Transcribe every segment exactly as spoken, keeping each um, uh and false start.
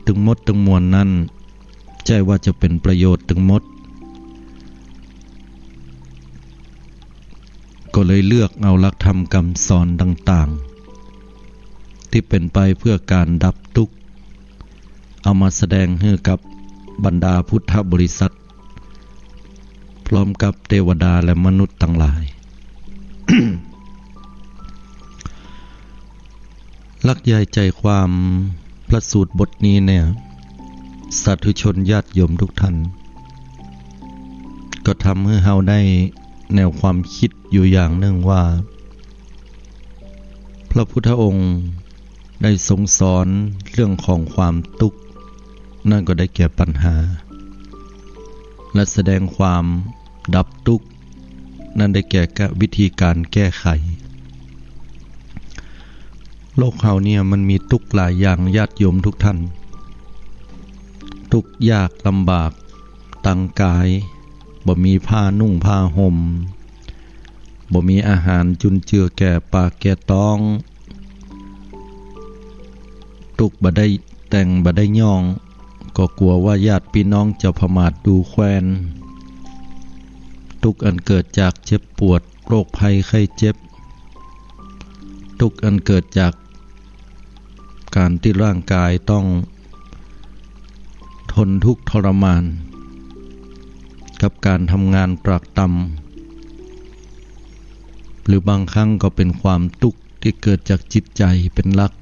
ตึงหมดตึงมวลนั้น ใจ้ว่าจะเป๋นประโยชน์ตึงหมด ก็เลยเลือกเอาหลักธรรมกำสอนต่างๆ ตี้เป๋นไปเพื่อก๋านดับตุ๊กข์ เอามาแสดงหื้อกับบรรดาพุทธบริษัท พร้อมกับเตวดาและมนุษย์ตังหลาย หลักใหญ่ใจ๋ความพระสูตรบทนี้เนี่ย สาธุชนญาติโยมทุกท่าน ก็ทำหื้อเฮาได้แนวความกึ๊ดอยู่อย่างนึ่งว่า พระพุทธองค์ได้ทรงสอนเรื่องของความตุ๊กข์ นั่นก็ได้แก่ปัญหา และแสดงความดับตุ๊กข์ นั่นได้แก่วิธีก๋านแก้ไข โลกเฮาเนี่ยมันมีตุ๊กข์หลายอย่างญาติโยมทุกท่าน ตุ๊กข์ยากลำบากตางก๋าย บ่มีผ้านุ่งผ้าห่ม บ่มีอาหารจุนเจือแก่ปากแก่ต๊อง ตุ๊กข์บ่ได้แต่งบ่ได้หย่อง ก็กั๋วว่าญาติปี้น้องจะผมาทดูแควน ตุ๊กข์อันเกิดจากเจ็บปวดโรคภัยไข้เจ็บ ตุ๊กข์อันเกิดจากก๋านตี้ร่างก๋ายต้องทนทุกข์ทรมาน กับก๋านทำงานตรากตรำ หรือบางครั้งก็เป๋นความตุ๊กข์ตี้เกิดจากจิตใจ๋เป๋นหลัก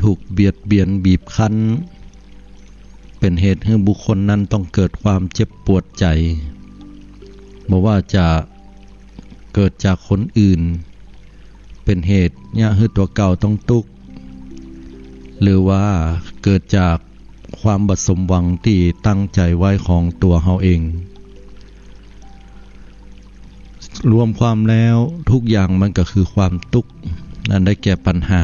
ถูกเบียดเบียนบีบคั้น เป๋นเหตุหื้อบุคคลนั้นต้องเกิดความเจ็บปวดใจ๋ บ่ว่าจะเกิดจากคนอื่น เป๋นเหตุเยียะหื้อตั๋วเก่าต้องตุ๊กข์ หรือว่าเกิดจากความบ่สมหวังตี้ตั้งใจ๋ไว้ของตั๋วเฮาเอง รวมความแล้วทุกอย่างมันก็คือความตุ๊กข์ อันได้แก่ปัญหา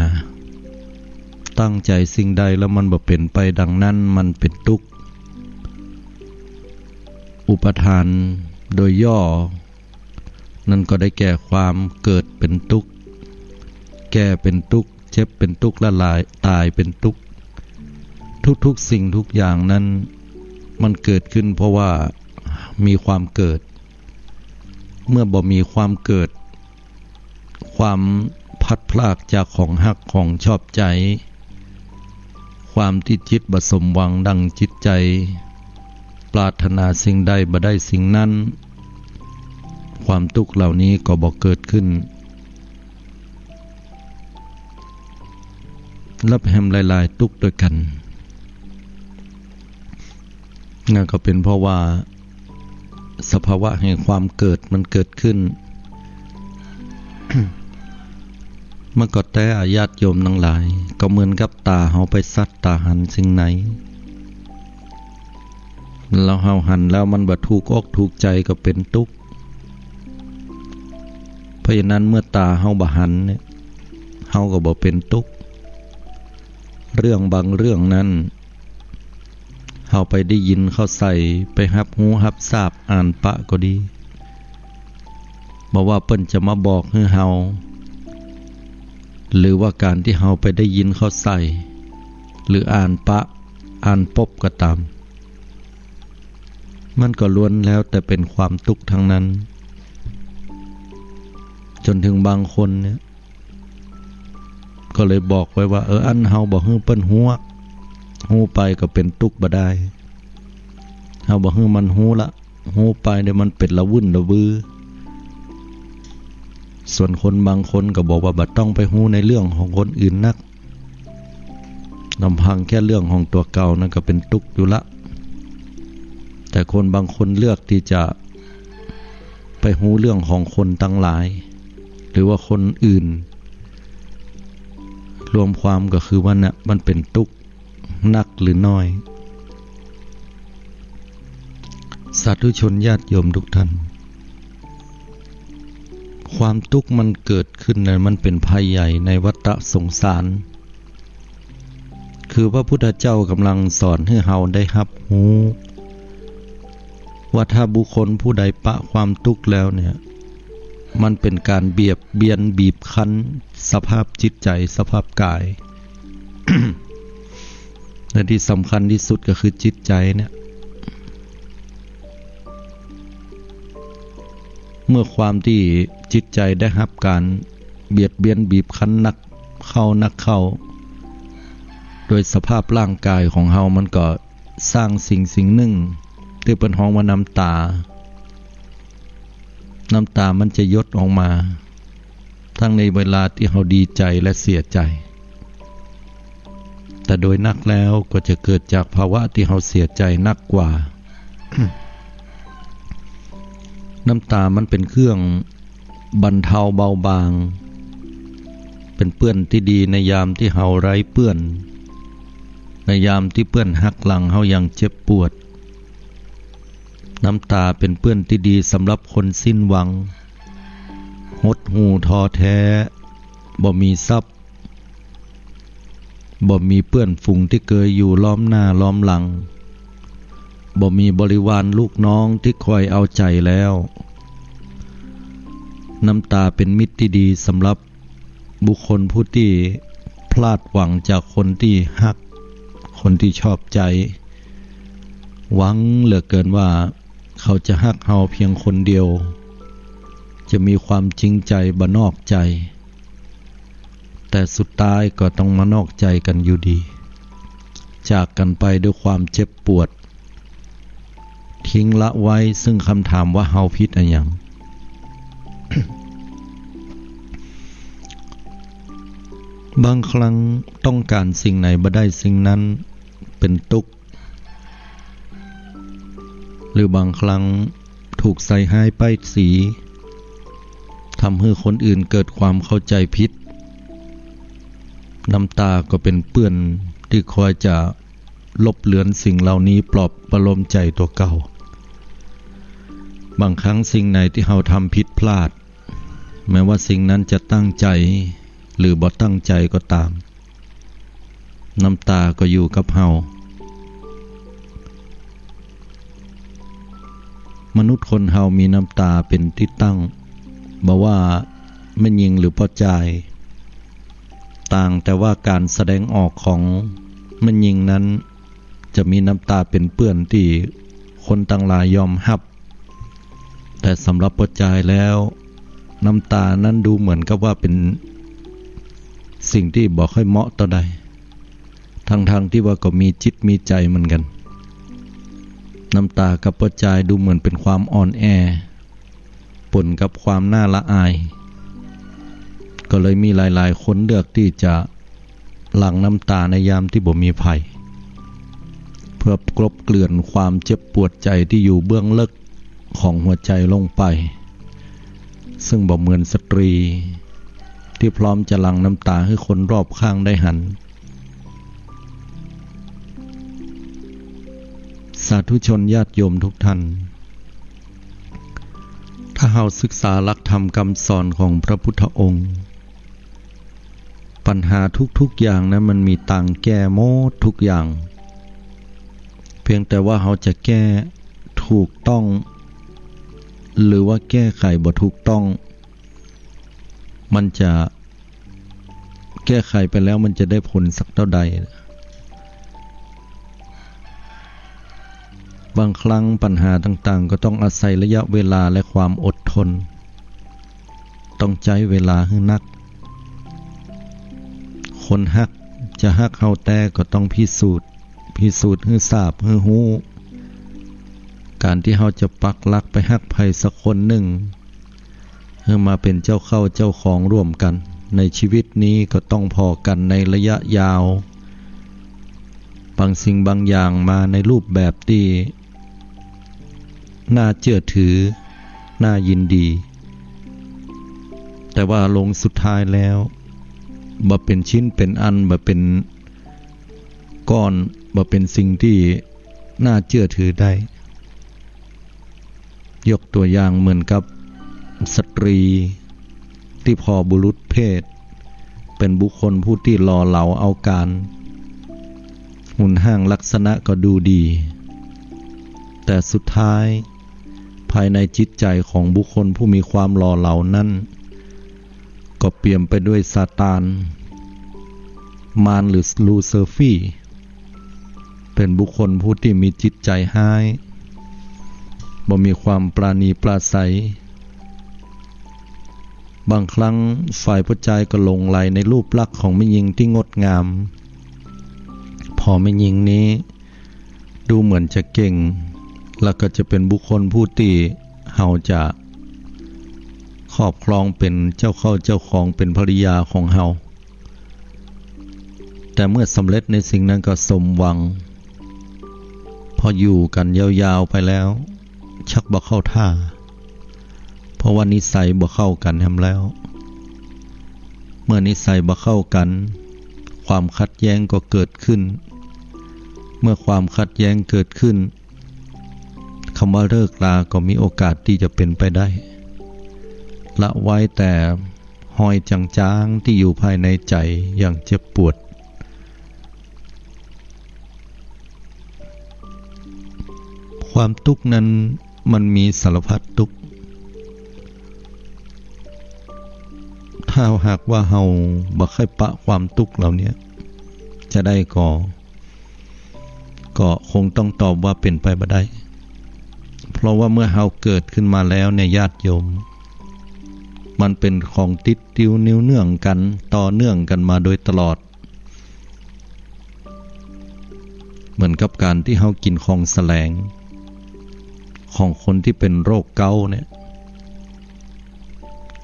ตั้งใจ๋สิ่งใดแล้วมันบ่เป๋นไปดังนั้น มันเป๋นตุ๊กข์ อุปาทานโดยย่อ นั่นก็ได้แก่ความเกิดเป๋นตุ๊กข์ แก่เป๋นตุ๊กข์ เจ็บเป๋นตุ๊กข์ และลาย ต๋ายเป๋นตุ๊กข์ ทุกๆ สิ่งทุกอย่างนั้น มันเกิดขึ้นเพราะว่ามีความเกิด เมื่อบ่มีความเกิด ความพลัดพรากจากของฮักของชอบใจ๋ ความตี้จิตบ่สมหวังดังจิตใจ๋ ปรารถนาสิ่งใดบ่ได้สิ่งนั้น ความตุ๊กข์เหล่านี้ก็บ่เกิดขึ้น นับแหมหลายๆ ตุ๊กข์ตวยกั๋น นั่นก็เป๋นเพราะว่าสภาวะแห่งความเกิดมันเกิดขึ้น มันก็แต๊อะญาติโยมตังหลาย ก็เหมือนกับต๋าเฮาไปสักต๋าหันสิ่งไหน แล้วเฮาหันแล้วมันบ่ถูกอกถูกใจ๋ก็เป๋นตุ๊กข์ เพราะฉะนั้นเมื่อต๋าเฮาบ่หันเนี่ย เฮาก็บ่เป๋นตุ๊กข์ เรื่องบางเรื่องนั้น เฮาไปได้ยินเข้าใส่ ไปฮับฮู้ฮับซาบอ่านปะก็ดี บ่ว่าเปิ้นจะมาบอกหื้อเฮา หรือว่าก๋านตี้เฮาไปได้ยินเข้าใส่ หรืออ่านปะ อ่านปบก็ต๋าม มันก็ล้วนแล้วแต่เป๋นความตุ๊กข์ตังนั้น จ๋นเถิงบางคนเนี่ย ก็เลยบอกไว้ว่า เออ อันเฮาบ่หื้อเปิ้นฮู้ ฮู้ไปก็เป๋นตุ๊กข์บ่ดาย เฮาบ่หื้อมันฮู้ละ ฮู้ไปเดี๋ยวมันเป๋นละวุ่นละวือ ส่วนคนบางคนก็บอกว่าบ่ต้องไปฮู้ในเรื่องของคนอื่นนัก ลำพังแค่เรื่องของตั๋วเก่านั้นก็เป๋นตุ๊กข์อยู่ละ แต่คนบางคนเลือกตี้จะไปฮู้เรื่องของคนตังหลาย หรือว่าคนอื่น รวมความก็คือว่าเนี่ย มันเป๋นตุ๊กข์นักหรือน้อย สาธุชนญาติโยมทุกท่าน ความตุ๊กข์มันเกิดขึ้นนั้น มันเป๋นภัยใหญ่ในวัฏฏะสงสาร คือพระพุทธเจ้ากำลังสอนหื้อเฮาได้ฮับฮู้ ว่าถ้าบุคคลผู้ใดปะความตุ๊กข์แล้วเนี่ย มันเป๋นก๋านเบียดเบียนบีบคั้นสภาพจิตใจ๋สภาพก๋าย และตี้สำคัญตี้สุดก็คือจิตใจ๋เนี่ย เมื่อความตี้จิตใจ๋ได้ฮับก๋านเบียดเบียนบีบคั้นนักเข้านักเข้า โดยสภาพร่างก๋ายของเฮามันก็สร้างสิ่งสิ่งนึ่งตี้เปิ้นฮ้องว่าน้ำต๋า น้ำต๋ามันจะหยดออกมา ทั้งในเวลาตี้เฮาดีใจ๋และเสียใจ๋ แต่โดยนักแล้วก็จะเกิดจากภาวะตี้เฮาเสียใจ๋นักกว่า น้ำต๋ามันเป๋นเครื่องบรรเทาเบาบาง เป๋นเปื้อนตี้ดีในยามตี้เฮาไร้เปื้อน ในยามตี้เปื้อนหักหลังเฮาอย่างเจ็บปวด น้ำต๋าเป๋นเปื้อนตี้ดีสำหรับคนสิ้นหวัง หดหู่ท้อแท้ บ่มีทรัพย์ บ่มีเปื้อนฝูงตี้เกยอยู่ล้อมหน้าล้อมหลัง บ่มีบริวารลูกน้องตี้คอยเอาใจ๋แล้ว น้ำต๋าเป๋นมิตรตี้ดีสำหรับบุคคลผู้ตี้พลาดหวังจากคนตี้ฮัก คนตี้ชอบใจ๋ หวังเหลือเกินว่าเขาจะฮักเฮาเพียงคนเดียว จะมีความจริงใจ๋บ่นอกใจ๋ แต่สุดท้ายก็ต้องมานอกใจ๋กั๋นอยู่ดี จากกั๋นไปด้วยความเจ็บปวด ทิ้งละไว้ซึ่งคำถามว่าเฮาผิดอะหยัง บางครั้งต้องก๋านสิ่งไหนบ่ได้สิ่งนั้น เป๋นตุ๊กข์ หรือบางครั้งถูกใส่ฮ้ายป้ายสี ทำหื้อคนอื่นเกิดความเข้าใจ๋ผิด น้ำต๋าก็เป๋นเปื้อนตี้คอยจะลบเลือนสิ่งเหล่านี้ปลอบประโลมใจ๋ตั๋วเก่า บางครั้งสิ่งไหนตี้เฮาทำผิดพลาด แม้ว่าสิ่งนั้นจะตั้งใจ๋หรือบ่ตั้งใจ๋ก็ต๋าม น้ำต๋าก็อยู่กับเฮา มนุษย์คนเฮามีน้ำต๋าเป๋นตี้ตั้ง บ่ว่าแม่ญิงหรือป้อจาย ต่างแต่ว่าก๋านแสดงออกของแม่ญิงนั้น จะมีน้ำต๋าเป๋นเปื้อนตี้คนตังหลายยอมฮับ แต่สำหรับป้อจายแล้ว น้ำต๋านั้นดูเหมือนกับว่าเป๋นสิ่งตี้บ่ค่อยเหมาะเต้าใด ทั้งๆ ตี้ว่าก็มีจิตมีใจ๋เหมือนกั๋น น้ำต๋ากับป้อจายดูเหมือนเป๋นความอ่อนแอ ปนกับความน่าละอาย ก็เลยมีหลายๆ คนเลือกตี้จะหลั่งน้ำต๋าในยามตี้บ่มีใผ เพื่อกลบเกลื่อนความเจ็บปวดใจ๋ตี้อยู่เบื้องลึกของหัวใจ๋ลงไป ซึ่งบ่เหมือนสตรีตี้พร้อมจะหลั่งน้ำต๋าหื้อคนรอบข้างได้หัน สาธุชนญาติโยมทุกท่าน ถ้าเฮาศึกษาหลักธรรมกำสอนของพระพุทธองค์ ปัญหาทุกๆ อย่างนั้นมันมีตางแก้หมดทุกอย่าง เพียงแต่ว่าเฮาจะแก้ถูกต้อง หรือว่าแก้ไขบ่ถูกต้อง มันจะ แก้ไขไปแล้วมันจะได้ผลสักเต้าใด บางครั้งปัญหาต่างๆ ก็ต้องอาศัยระยะเวลาและความอดทน ต้องใจ๊เวลาหื้อนัก คนฮักจะฮักเฮาแต๊ก็ต้องพิสูจน์ พิสูจน์หื้อทราบหื้อฮู้ ก๋านตี้เฮาจะปักหลักไปฮักใผสักคนนึ่ง หื้อมาเป๋นเจ้าเข้าเจ้าของร่วมกั๋น ในชีวิตนี้ก็ต้องผ่อกั๋นในระยะยาว บางสิ่งบางอย่างมาในรูปแบบตี้น่าเจื้อถือ น่ายินดี แต่ว่าลงสุดท้ายแล้ว บ่เป๋นชิ้นเป๋นอัน บ่เป๋นก้อน บ่เป๋นสิ่งตี้น่าเจื้อถือได้ ยกตั๋วอย่างเหมือนกับสตรีตี้ผ่อบุรุษเพศ เป๋นบุคคลผู้ตี้หล่อเหลาเอาก๋าน หุ่นฮ่างลักษณะก็ดูดี แต่สุดท้าย ภายในจิตใจ๋ของบุคคลผู้มีความหล่อเหลานั้น ก็เปี่ยมไปด้วยซาตาน มารหรือลูซิเฟอร์ เป็นบุคคลผู้ตี้มีจิตใจ๋ฮ้าย บ่มีความปราณีปราศรัย บางครั้งฝ่ายผู้จายก็หลงใหลในรูปลักษณ์ของแม่ญิงตี้งดงาม ผ่อแม่ญิงนี้ดูเหมือนจะเก่ง แล้วก็จะเป็นบุคคลผู้ตี้เฮาจะครอบครองเป๋นเจ้าเข้าเจ้าของ เป๋นภริยาของเฮา แต่เมื่อสำเร็จในสิ่งนั้นก็สมหวัง พออยู่กั๋นยาวๆ ไปแล้ว ชักบ่เข้าท่า เพราะว่านิสัยบ่เข้ากั๋นแหมแล้ว เมื่อนิสัยบ่เข้ากั๋น ความขัดแย้งก็เกิดขึ้น เมื่อความขัดแย้งเกิดขึ้น กำว่าเลิกลาก็มีโอกาสตี้จะเป๋นไปได้ ละไว้แต่ฮอยจ๋างๆ ตี้อยู่ภายในใจ๋อย่างเจ็บปวด ความตุ๊กข์นั้นมันมีสารพัดตุ๊กข์ ถ้าหากว่าเฮาบ่ใค่ปะความตุ๊กข์เหล่านี้จะได้ก่อ ก็คงต้องตอบว่าเป๋นไปบ่ได้ เพราะว่าเมื่อเฮาเกิดขึ้นมาแล้วเนี่ยญาติโยม มันเป๋นของติดติวเนียวเนื่องกั๋น ต่อเนื่องกั๋นมาโดยตลอด เหมือนกับก๋านตี้เฮากิ๋นของแสลง ของคนตี้เป๋นโรคเก๊าต์เนี่ย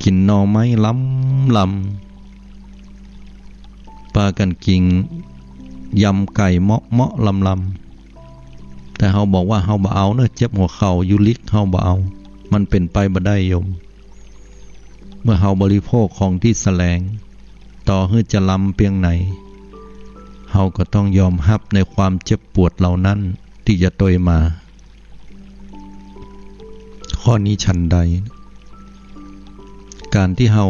กิ๋นหน่อไม้ลำลำ ปากั๋นกิ๋นยำไก่เมาะๆ ลำๆ แต่เฮาบอกว่าเฮาบ่เอาเนาะ เจ็บหัวเข่าอยู่ลิก เฮาบ่เอา มันเป๋นไปบ่ได้โยม เมื่อเฮาบริโภคของตี้แสลง ต่อหื้อจะลำเปียงไหน เฮาก็ต้องยอมฮับในความเจ็บปวดเหล่านั้นตี้จะตวยมา ข้อนี้ฉันใด ก๋านตี้เฮา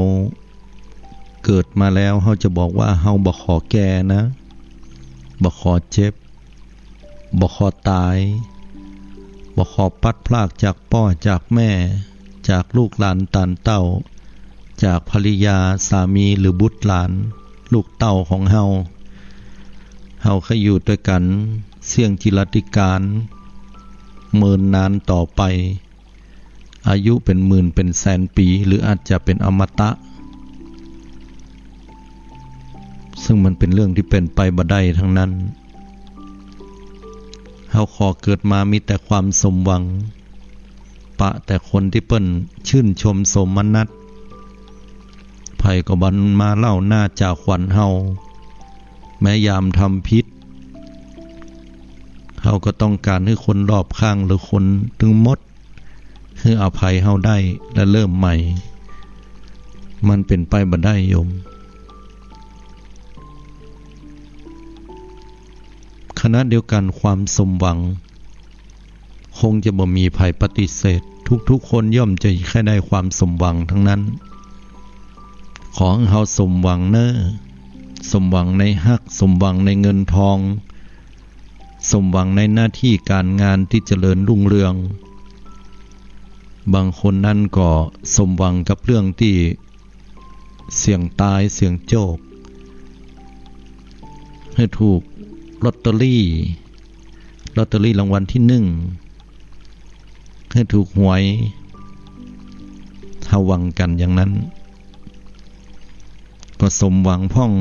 เกิดมาแล้ว เฮาจะบอกว่าเฮาบ่ขอแก่นะ บ่ขอเจ็บ บ่ขอต๋าย บ่ขอพลัดพรากจากป้อจากแม่ จากลูกหลานต๋านเต้า จากภริยาสามีหรือบุตรหลาน ลูกเต้าของเฮา เฮาใค่อยู่ตวยกั๋นเสี้ยงจิรัติก๋าล เมินนานต่อไป อายุเป๋นหมื่นเป๋นแสนปี๋ หรืออาจจะเป๋นอมตะ ซึ่งมันเป๋นเรื่องตี้เป๋นไปบ่ได้ทั้งนั้น เฮาขอเกิดมามีแต่ความสมหวัง ปะแต่คนตี้เปิ้นชื่นชมโสมนัส ใผก็บ่มาเล่าหน้าจ่าขวัญเฮา แม้ยามทำผิด เฮาก็ต้องก๋านหื้อคนรอบข้างหรือคนตึงหมด หื้ออภัยเฮาได้และเริ่มใหม่ มันเป๋นไปบ่ได้โยม ขณะเดียวกั๋นความสมหวัง คงจะบ่มีใผปฏิเสธ ทุกๆ คนย่อมจะใค่ได้ความสมหวังทั้งนั้น ขอหื้อเฮาสมหวังเน่อ สมหวังในฮัก สมหวังในเงินทอง สมหวังในหน้าตี้ก๋านงานตี้เจริญรุ่งเรือง บางคนนั้นก็สมหวังกับเรื่องตี้เสี่ยงต๋ายเสี่ยงโจค หื้อถูกลอตเตอรี่ ลอตเตอรี่รางวัลตี้นึ่ง หื้อถูกหวย เฮาหวังกั๋นอย่างนั้น ก็สมหวังพ่อง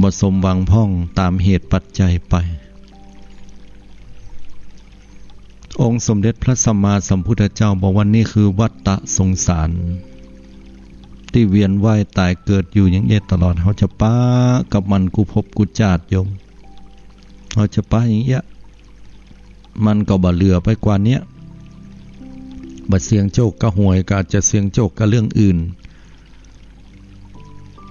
บ่สมหวังพ่อง ต๋ามเหตุปัจจัยไป องค์สมเด็จพระสัมมาสัมพุทธเจ้าบอกว่า นี่คือวัฏฏะสงสาร ตี้เวียนว่ายต๋ายเกิดอยู่อย่างเอี้ยตลอด เฮาจะปะกับมันกู้ภพกู้จาติโยม เฮาจะปะอย่างเอี้ย มันก็บ่เหลือไปกว่าเนี้ย บ่เสี่ยงโจคกับหวย ก็อาจจะเสี่ยงโจคกับเรื่องอื่น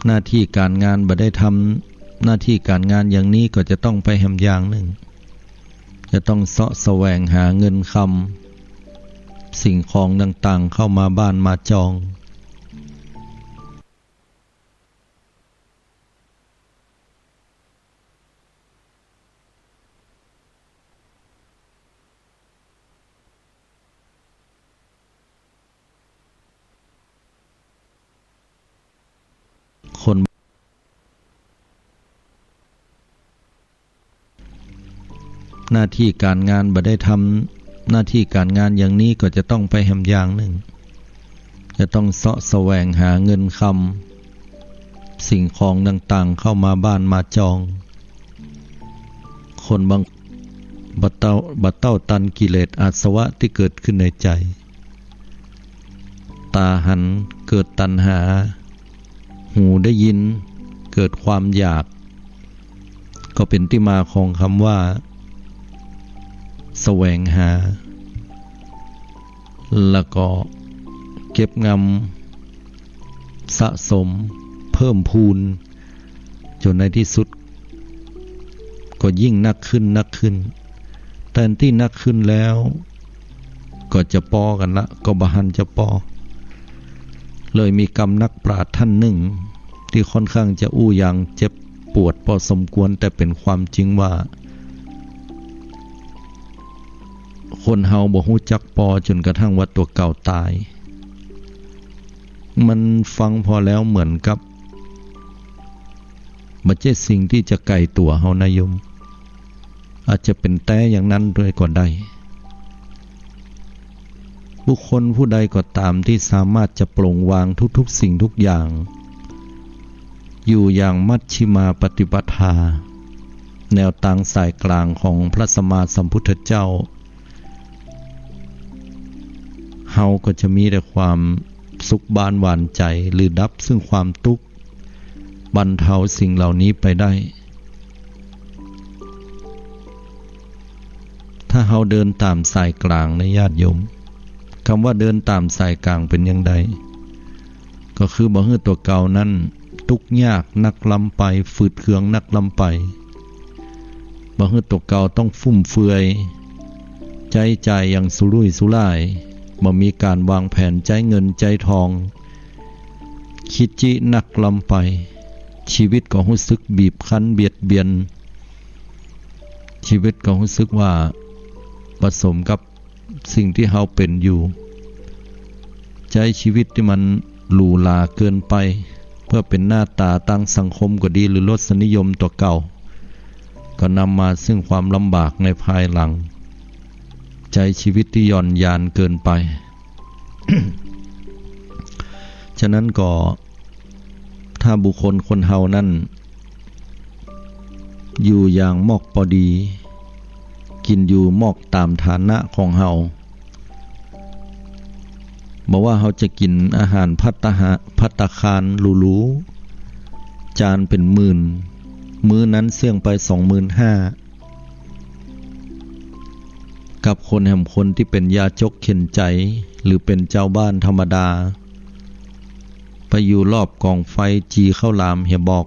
หน้าตี้ก๋านงานบ่ได้ทำ หน้าตี้ก๋านงานอย่างนี้ก็จะต้องไปแหมอย่างนึ่ง จะต้องเซาะแสวงหาเงินคำ สิ่งของต่างๆ เข้ามาบ้านมาจองคน หน้าตี้ก๋านงานบ่ได้ทำ หน้าตี้ก๋านงานอย่างนี้ก็จะต้องไปแหมอย่างนึ่ง จะต้องเซาะแสวงหาเงินคำ สิ่งของต่างๆ เข้ามาบ้านมาจอง คนบาง บ่เต้า บ่เต้าตันกิเลสอาสวะตี้เกิดขึ้นในใจ๋ ต๋าหันเกิดตัณหา หูได้ยินเกิดความอยาก ก็เป๋นตี้มาของกำว่า แสวงหา แล้วก็เก็บงำ สะสม เพิ่มพูน จ๋นในตี้สุด ก็ยิ่งนักขึ้นนักขึ้น แตนตี้นักขึ้นแล้ว ก็จะปอกั๋นละ ก็บ่หันจะปอ เลยมีกำนักปราชญ์ต้านนึ่ง ตี้ค่อนข้างจะอู้อย่างเจ็บปวดปอสมควร แต่เป๋นความจริงว่า คนเฮาบ่ฮู้จักปอจ๋นกระทั่งว่าตั๋วเก่าต๋าย มันฟังพอแล้วเหมือนกับ บ่ใจ้สิ่งตี้จะไก๋ตั๋วเฮานะโยม อาจจะเป๋นแต๊อย่างนั้นด้วยก็ได้ บุคคลผู้ใดก็ต๋ามตี้สามารถจะปลงวางทุกๆ สิ่งทุกอย่าง อยู่อย่างมัชฌิมาปฏิปทา แนวตางสายกลางของพระสัมมาสัมพุทธเจ้า เฮาก็จะมีแต่ความสุขบานหวานใจ๋ หรือดับซึ่งความตุ๊กข์ บรรเทาสิ่งเหล่านี้ไปได้ ถ้าเฮาเดินต๋ามสายกลางนะญาติโยม กำว่าเดินต๋ามสายกลางเป๋นอย่างใด ก็คือบ่หื้อตั๋วเก่านั้นตุ๊กยากนักล้ำไป ฝืดเคืองนักล้ำไป บ่หื้อตั๋วเก่าต้องฟุ่มเฟือย ใจ๊จ่ายอย่างสุรุ่ยสุร่าย บ่มีก๋านวางแผนใจ๊เงินใจ๊ทอง คิดจินักล้ำไป ชีวิตก็ฮู้สึกบีบคั้นเบียดเบียน ชีวิตก็ฮู้สึกว่าผสมกับสิ่งตี้เฮาเป๋นอยู่ ใจ๊ชีวิตตี้มันหรูหราเกินไป เปื้อเป๋นหน้าต๋าตางสังคมก็ดี หรือรสนิยมตั๋วเก่า ก็นำมาซึ่งความลำบากในภายหลัง ใจ๊ชีวิตตี้หย่อนยานเกินไป ฉะนั้นก็ ถ้าบุคคลคนเฮานั้น อยู่อย่างมอกปอดี กิ๋นอยู่มอกต๋ามฐานะของเฮา บ่ว่าเฮาจะกิ๋นอาหารภัตตาหะ ภัตตาคารหรูๆ จานเป๋นหมื่น มื้อนั้นเสี้ยงไปสองหมื่นห้า กับคนแหมคนตี้เป๋นยาจกเข็ญใจ๋ หรือเป๋นจาวบ้านธรรมดา ไปอยู่รอบก๋องไฟจี่ข้าวหลามเหียบอก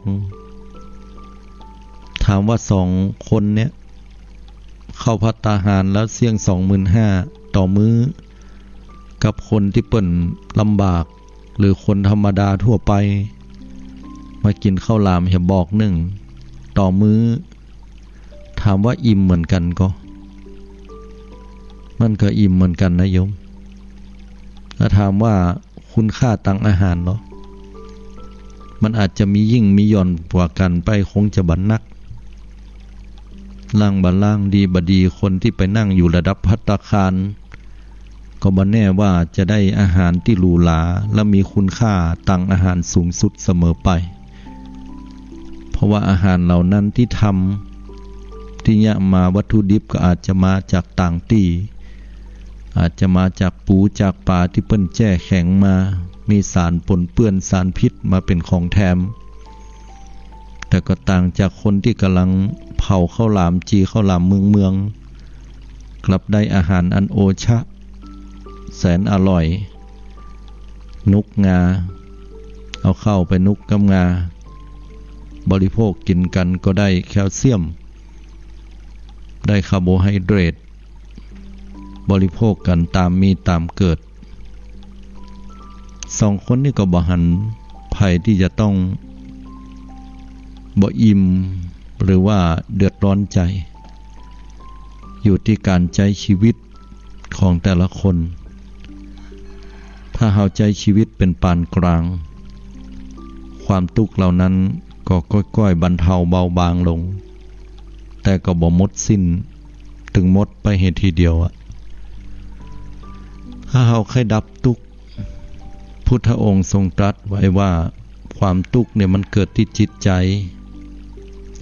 ถามว่าสองคนเนี้ย เข้าภัตตาหารแล้วเสี้ยงสองหมื่นห้าต่อมื้อ กับคนตี้เปิ้นลำบาก หรือคนธรรมดาทั่วไป มากิ๋นข้าวหลามเหียบอกนึ่งต่อมื้อ ถามว่าอิ่มเหมือนกั๋นก่อ มันก็อิ่มเหมือนกั๋นนะโยม ถ้าถามว่าคุณค่าตางอาหารเหรอ มันอาจจะมียิ่งมีหย่อนกว่ากั๋นไป คงจะบ่นัก ล่างบ่ล่าง ดีบ่ดี คนตี้ไปนั่งอยู่ระดับภัตตาคาร ก็บ่แน่ว่าจะได้อาหารตี้หรูหรา และมีคุณค่าตางอาหารสูงสุดเสมอไป เพราะว่าอาหารเหล่านั้นตี้ทำ ตี้เยียะมาวัตถุดิบก็อาจจะมาจากต่างตี้ อาจจะมาจากปูจากป๋าตี้เปิ้นแจ้แข็งมา มีสารปนเปื้อนสารพิษมาเป๋นของแถม แต่ก็ต่างจากคนตี้ก่ำลังเผาข้าวหลามจี่ข้าวหลามเมืองๆ กลับได้อาหารอันโอชะ แสนอร่อย นุกงา เอาข้าวไปนุกกับงา บริโภคกิ๋นกั๋นก็ได้แคลเซียม ได้คาร์โบไฮเดรต บริโภคกั๋นต๋ามมีต๋ามเกิด สองคนนี้ก็บ่หันใผตี้จะต้องบ่อิ่ม หรือว่าเดือดร้อนใจ๋ อยู่ตี้ก๋านใจ๊ชีวิตของแต่ละคน ถ้าเฮาใจ๊ชีวิตเป๋นปานกลาง ความตุ๊กข์เหล่านั้นก็ก้อยๆ บรรเทาเบาบางลง แต่ก็บ่หมดสิ้น ตึงหมดไปเหียทีเดียวอะ ถ้าเฮาใค่ดับตุ๊กข์ พุทธองค์ทรงตรัสไว้ว่า ความตุ๊กข์เนี่ยมันเกิดตี้จิตใจ๋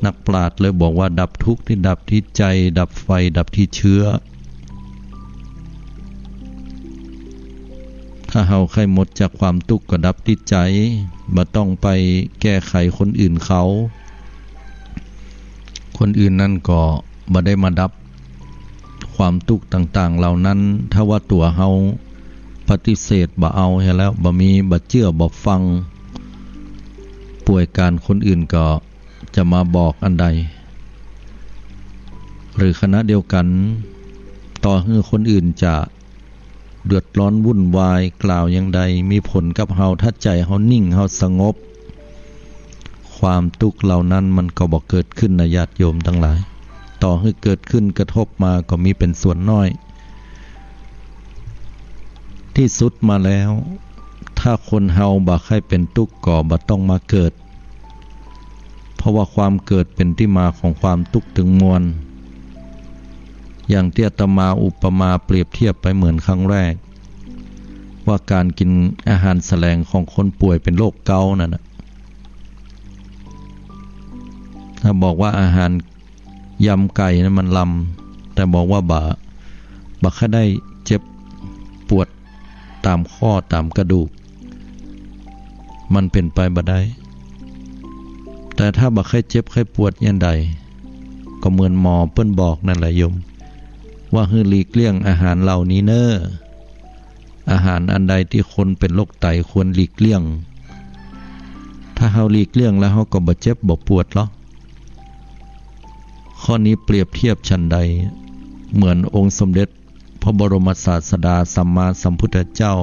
นักปราชญ์เลยบอกว่าดับทุกข์นี่ดับตี้ใจ๋ ดับไฟดับตี้เจื้อ ถ้าเฮาใค่หมดจากความตุ๊กข์ก็ดับตี้ใจ๋ บ่ต้องไปแก้ไขคนอื่นเขา คนอื่นนั่นก็บ่ได้มาดับความตุ๊กข์ต่างๆ เหล่านั้น ถ้าว่าตั๋วเฮาปฏิเสธบ่เอาหั้นแล้ว บ่มี บ่เจื้อ บ่ฟัง ป่วยก๋านคนอื่นก็จะมาบอกอันใด หรือขณะเดียวกั๋น ต่อหื้อคนอื่นจะ เดือดร้อนวุ่นวายกล่าวอย่างใด มีผลกับเฮา ถ้าใจ๋เฮานิ่ง เฮาสงบ ความตุ๊กข์เหล่านั้นมันก็บ่เกิดขึ้นนะญาติโยมตังหลาย ต่อหื้อเกิดขึ้นกระทบมาก็มีเป๋นส่วนน้อย ตี้สุดมาแล้ว ถ้าคนเฮาบ่ใค่เป๋นตุ๊กข์ก็บ่ต้องมาเกิด เพราะว่าความเกิดเป๋นตี้มาของความตุ๊กข์ตึงมวล อย่างตี้อาตมาอุปมาเปรียบเทียบไปเหมือนครั้งแรก ว่าก๋านกิ๋นอาหารแสลงของคนป่วยเป๋นโรคเกาต์นั่นน่ะ ถ้าบอกว่าอาหารยำไก่นั้นมันลำ แต่บอกว่าบ่ บ่ใค่ได้เจ็บปวดต๋ามข้อต๋ามกระดูก มันเป๋นไปบ่ได้ แต่ถ้าบ่ใค่เจ็บใค่ปวดอย่างใด ก็เหมือนหมอเปิ้นบอกนั่นแหละโยม ว่าหื้อหลีกเลี่ยงอาหารเหล่านี้เน่อ อาหารอันใดตี้คนเป๋นโรคไตควรหลีกเลี่ยง ถ้าเฮาหลีกเลี่ยงแล้วเฮาก็บ่เจ็บบ่ปวดหรอก ข้อนี้เปรียบเทียบฉันใด เหมือนองค์สมเด็จพระบรมศาสดาสัมมาสัมพุทธเจ้า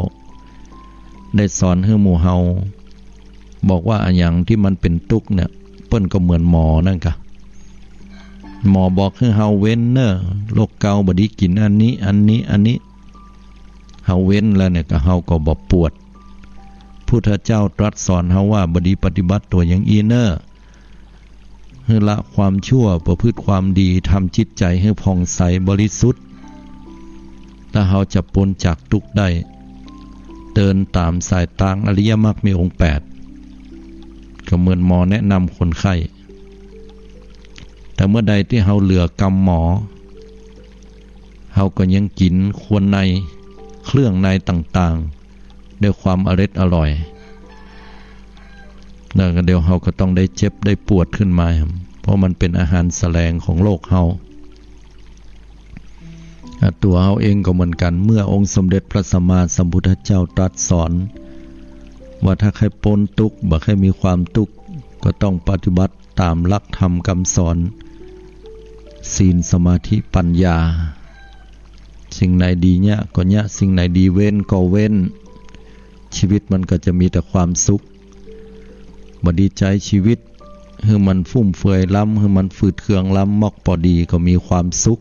ได้สอนหื้อหมู่เฮา บอกว่าอะหยังตี้มันเป๋นตุ๊กข์เนี่ย เปิ้นก็เหมือนหมอนั่นกะ หมอบอกหื้อเฮาเว้นเน่อ โรคเกาต์บ่ดีกิ๋นอันนี้ อันนี้ อันนี้ เฮาเว้นแล้วเนี่ยก็เฮาก็บ่ปวด พุทธเจ้าตรัสสอนเฮาว่าบ่ดีปฏิบัติตั๋วอย่างอี้เน่อ หื้อละความชั่ว ประพฤติความดี ทำจิตใจ๋หื้อผ่องใสบริสุทธิ์ ถ้าเฮาจะป๊นจากตุ๊กข์ได้ เดินต๋ามสายตางอริยมรรคมีองค์แปด ก็เหมือนหมอแนะนำคนไข้ แต่เมื่อใดตี้เฮาเหลือกำหมอ เฮาก็ยังกิ๋นครัวใน เครื่องในต่างๆ ด้วยความอร็ดอร่อย แล้วก็เดี๋ยวเฮาก็ต้องได้เจ็บได้ปวดขึ้นมา เพราะมันเป๋นอาหารแสลงของโรคเฮา อ่ะ ตั๋วเฮาเองก็เหมือนกั๋น เมื่อองค์สมเด็จพระสัมมาสัมพุทธเจ้าตรัสสอน ว่าถ้าใค่ป๊นตุ๊กข์ บ่ใค่มีความตุ๊กข์ ก็ต้องปฏิบัติต๋ามหลักธรรมกำสอน ศีล สมาธิ ปัญญา สิ่งไหนดีเยียะก็เยียะ สิ่งไหนดีเว้นก็เว้น ชีวิตมันก็จะมีแต่ความสุข บ่ดีใจ๊ชีวิต หื้อมันฟุ่มเฟือยล้ำ หื้อมันฝืดเคืองล้ำ มอกปอดีก็มีความสุข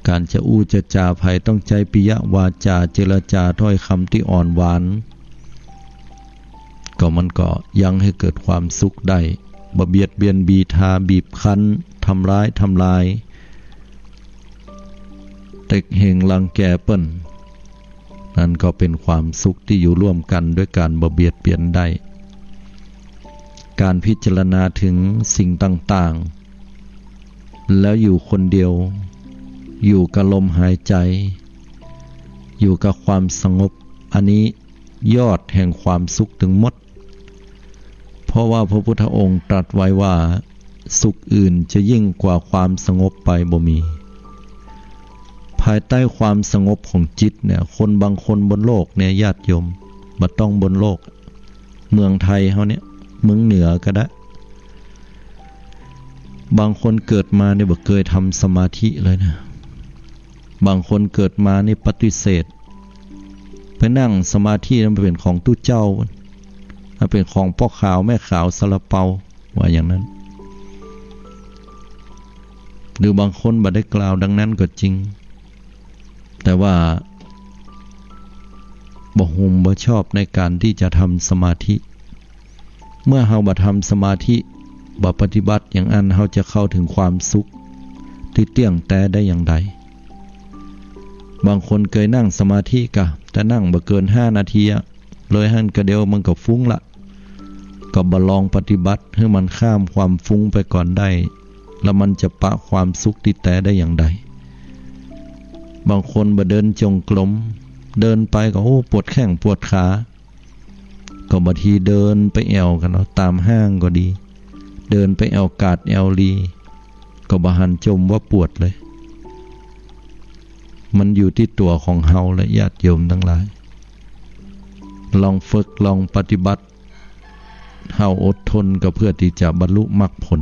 ก๋านจะอู้จะจ๋าใผต้องใจ๊ปิยวาจา เจรจาถ้อยคำตี้อ่อนหวาน ก็มันก็ยังหื้อเกิดความสุขได้ บ่เบียดเบียนบีทาบีบคั้น ทำร้ายทำลาย เต็กเหงรังแกเปิ้น นั่นก็เป๋นความสุขตี้อยู่ร่วมกั๋นด้วยก๋านบ่เบียดเบียนได้ ก๋านพิจารณาเถิงสิ่งต่างๆ แล้วอยู่คนเดียว อยู่กับลมหายใจ๋ อยู่กับความสงบ อันนี้ยอดแห่งความสุขตึงหมด เพราะว่าพระพุทธองค์ตรัสไว้ว่า สุขอื่นจะยิ่งกว่าความสงบไปบ่มี ภายใต้ความสงบของจิตเนี่ย คนบางคนบนโลกเนี่ย ญาติโยม บ่ต้องบนโลก เมืองไทยเฮาเนี่ย เมืองเหนือก็ได้ บางคนเกิดมาเนี่ยบ่เกยทำสมาธิเลยนะ บางคนเกิดมานี่ปฏิเสธ ไปนั่งสมาธิมันเป๋นของตุ๊เจ้า มันเป๋นของป้อขาวแม่ขาวซาลาเปา ว่าอย่างนั้น หรือบางคนบ่ได้กล่าวดังนั้นก็จริง แต่ว่าบ่ฮุ่มบ่ชอบในก๋านตี้จะทำสมาธิ เมื่อเฮาบ่ทำสมาธิ บ่ปฏิบัติอย่างอั้น เฮาจะเข้าเถิงความสุข ตี้เตี้ยงแต๊ได้อย่างใด บางคนเกยนั่งสมาธิก่ะ แต่นั่งบ่เกินห้านาทีอะ เลยหั้นก็เดี๋ยวมันก็ฟุ้งละ ก็บ่ลองปฏิบัติหื้อมันข้ามความฟุ้งไปก่อนได้ แล้วมันจะปะความสุขตี้แต๊ได้อย่างใด บางคนบ่เดินจงกรม เดินไปก็ โอ้ ปวดแข้งปวดขา ก็บ่าทีเดินไปแอ่วกั๋นเนาะ ต๋ามห้างก็ดี เดินไปแอ่วกาดแอ่วลี ก็บ่หันจมว่าปวดเลย มันอยู่ตี้ตั๋วของเฮาแหละ ญาติโยมตังหลาย ลองฝึก ลองปฏิบัติ เฮาอดทนก็เพื่อตี้จะบรรลุมรรคผล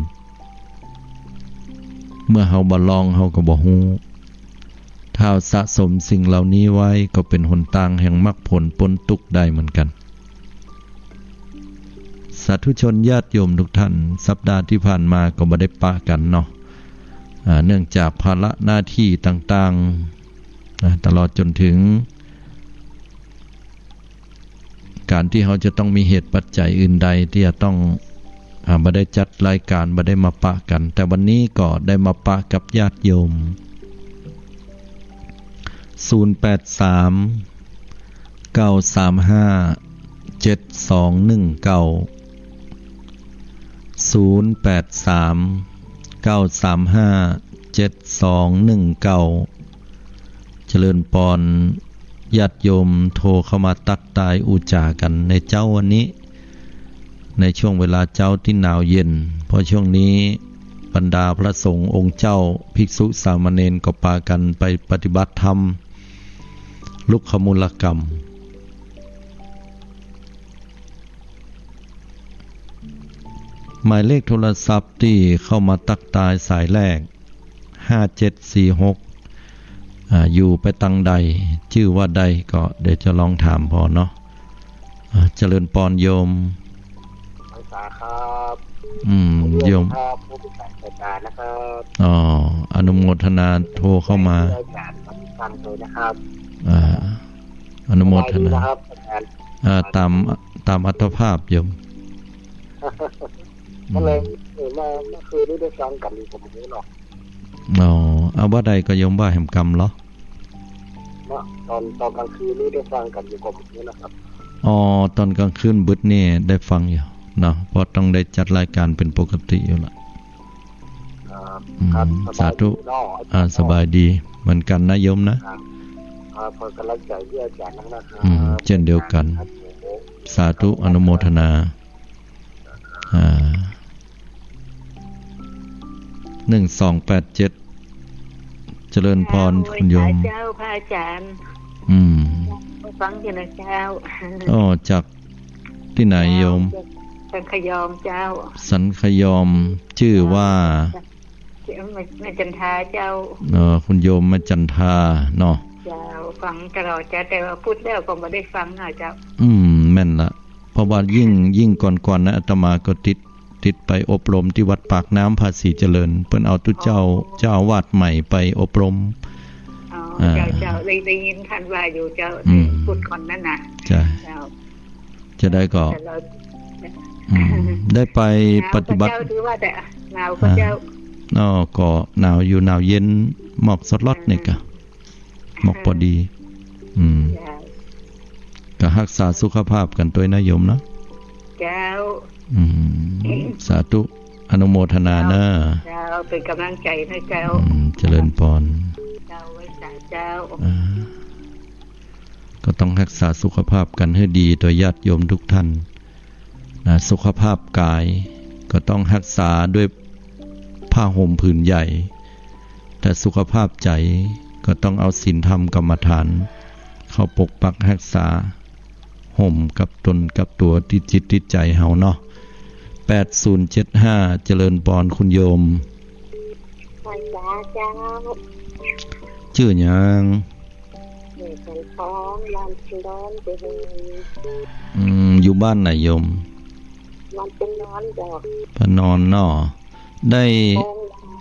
เมื่อเฮาบ่ลองเฮาก็บ่ฮู้ ถ้าเฮาสะสมสิ่งเหล่านี้ไว้ก็เป๋นหนตางแห่งมรรคผลป๊นตุ๊กข์ได้เหมือนกั๋น สาธุชนญาติโยมทุกท่าน สัปดาห์ตี้ผ่านมาก็บ่ได้ปะกั๋นเนาะ อ่า เนื่องจากภาระหน้าตี้ต่างๆ อ่า ตลอดจ๋นเถิง ก๋านตี้เฮาจะต้องมีเหตุปัจจัยอื่นใดตี้จะต้อง อ่า บ่ได้จัดรายก๋าน บ่ได้มาปะกั๋น แต่วันนี้ก็ได้มาปะกับญาติโยม ศูนย์แปดสาม เก้าสามห้า เจ็ดสองหนึ่งเก้า ศูนย์แปดสาม เก้าสามห้า เจ็ดสองหนึ่งเก้า เจริญปอน ญาติโยมโทรเข้ามาตั๊กตายอู้จ๋ากั๋นในเจ๊าวันนี้ ในช่วงเวลาเจ๊าตี้หนาวเย็น เพราะช่วงนี้บรรดาพระสงฆ์องค์เจ้า ภิกษุสามเณรก็ปากั๋นไปปฏิบัติธรรม รุกขมูลกรรม หมายเลขโทรศัพท์ตี้เข้ามาตั๊กตายสายแรก ห้าเจ็ดสี่หก อ่า อยู่ไปตังใด จื้อว่าใด ก็เดี๋ยวจะลองถามผ่อเนาะ อ่า เจริญปอนโยม พรรษาครับ อืม โยม โยมครับ ผู้พิการสายตานะครับ อ๋อ อนุโมทนาโทรเข้ามา อาจารย์ฟังเลยนะครับ อ่า อนุโมทนา สบายดีนะครับ อาจารย์ อ่า ต๋าม ต๋ามอัตภาพโยม ก็เลย อืม เออ เมื่อ เมื่อคืนนี้ได้ฟังกั๋นอยู่กับหมู่เนาะ อ๋อ เอาว่าใดก็โยมว่าแหมกำเหรอ เนาะ ตอน ตอนกลางคืนนี้ได้ฟังกั๋นอยู่กับหมู่นะครับ อ๋อ ตอนกลางคืนบึดนี่ได้ฟังอยู่เนาะ เพราะต้องได้จัดรายการเป๋นปกติอยู่ละ ครับ อืม ครับ สาธุ สบายดีเนาะ อ่า สบายดีเหมือนกั๋นนะโยมนะ ครับ ครับ ขอกำลังใจ๋ด้วยอาจารย์นะครับ อืม เช่นเดียวกั๋น ครับผม สาธุ อนุโมทนา อ่า หนึ่งสองแปดเจ็ด เจริญปอน เจ้า คุณโยม เจ้า พระอาจารย์ อืม ฟังอยู่นะเจ้า อ๋อ จากตี้ไหนโยม เจ้า สันคยอมเจ้า สันคยอม จื้อว่า แม่ แม่จันทาเจ้า เอ่อ คุณโยมแม่จันทาเนาะ เจ้า ฟังตลอดเจ้า แต่ว่าพุทธแล้วก็บ่ได้ฟังอ่ะเจ้า อืม แม่นละ เพราะว่ายิ่ง ยิ่งก่อนๆ นะ อาตมาก็ติด ติดไปอบรมตี้วัดปากน้ำภาษีเจริญ เปิ้นเอาตุ๊เจ้า อ๋อ เจ้าอาวาสใหม่ไปอบรม อ๋อ อ่า เจ้า เจ้า ได้ ได้ยินท่านว่าอยู่เจ้า อืม พูดก่อนนั้นน่ะ ใช่ เจ้า จะได้ก็ แต่เรา อืม ได้ไปปฏิบัติ หนาวก็เจ้า ถือว่าแต่หนาวก็เจ้า อ่า อ๋อ ก็หนาวอยู่ หนาวเย็น หมอกสดลอดนี่กะ อ่า หมอกปอดี อืม เจ้า ก็ฮักษาสุขภาพกั๋นตวยนะโยมเนาะ เจ้า อืม สาธุ อนุโมทนาเนอะ เจ้า เจ้า เป๋นก๋ำลังใจ๋นะเจ้า อืม เจริญปอน เจ้า ไหว้สาเจ้า อ่า ก็ต้องฮักษาสุขภาพกั๋นหื้อดีตวยญาติโยมทุกท่าน นะ สุขภาพก๋ายก็ต้องฮักษาด้วยผ้าห่มผืนใหญ่ แต่สุขภาพใจ๋ก็ต้องเอาศีลธรรมกรรมฐานเข้าปกปักฮักษา ห่มกับตนกับตั๋วตี้จิตตี้ใจ๋เฮาเนาะ แปดศูนย์เจ็ดห้า เจริญปอนคุณโยม ไหว้สาเจ้า จื้อหยัง เอกสันพร บ้านพนอน เจ้า อืม อยู่บ้านไหนโยม บ้านพนอนเจ้า พนอนเนาะ ได้ โฮงยา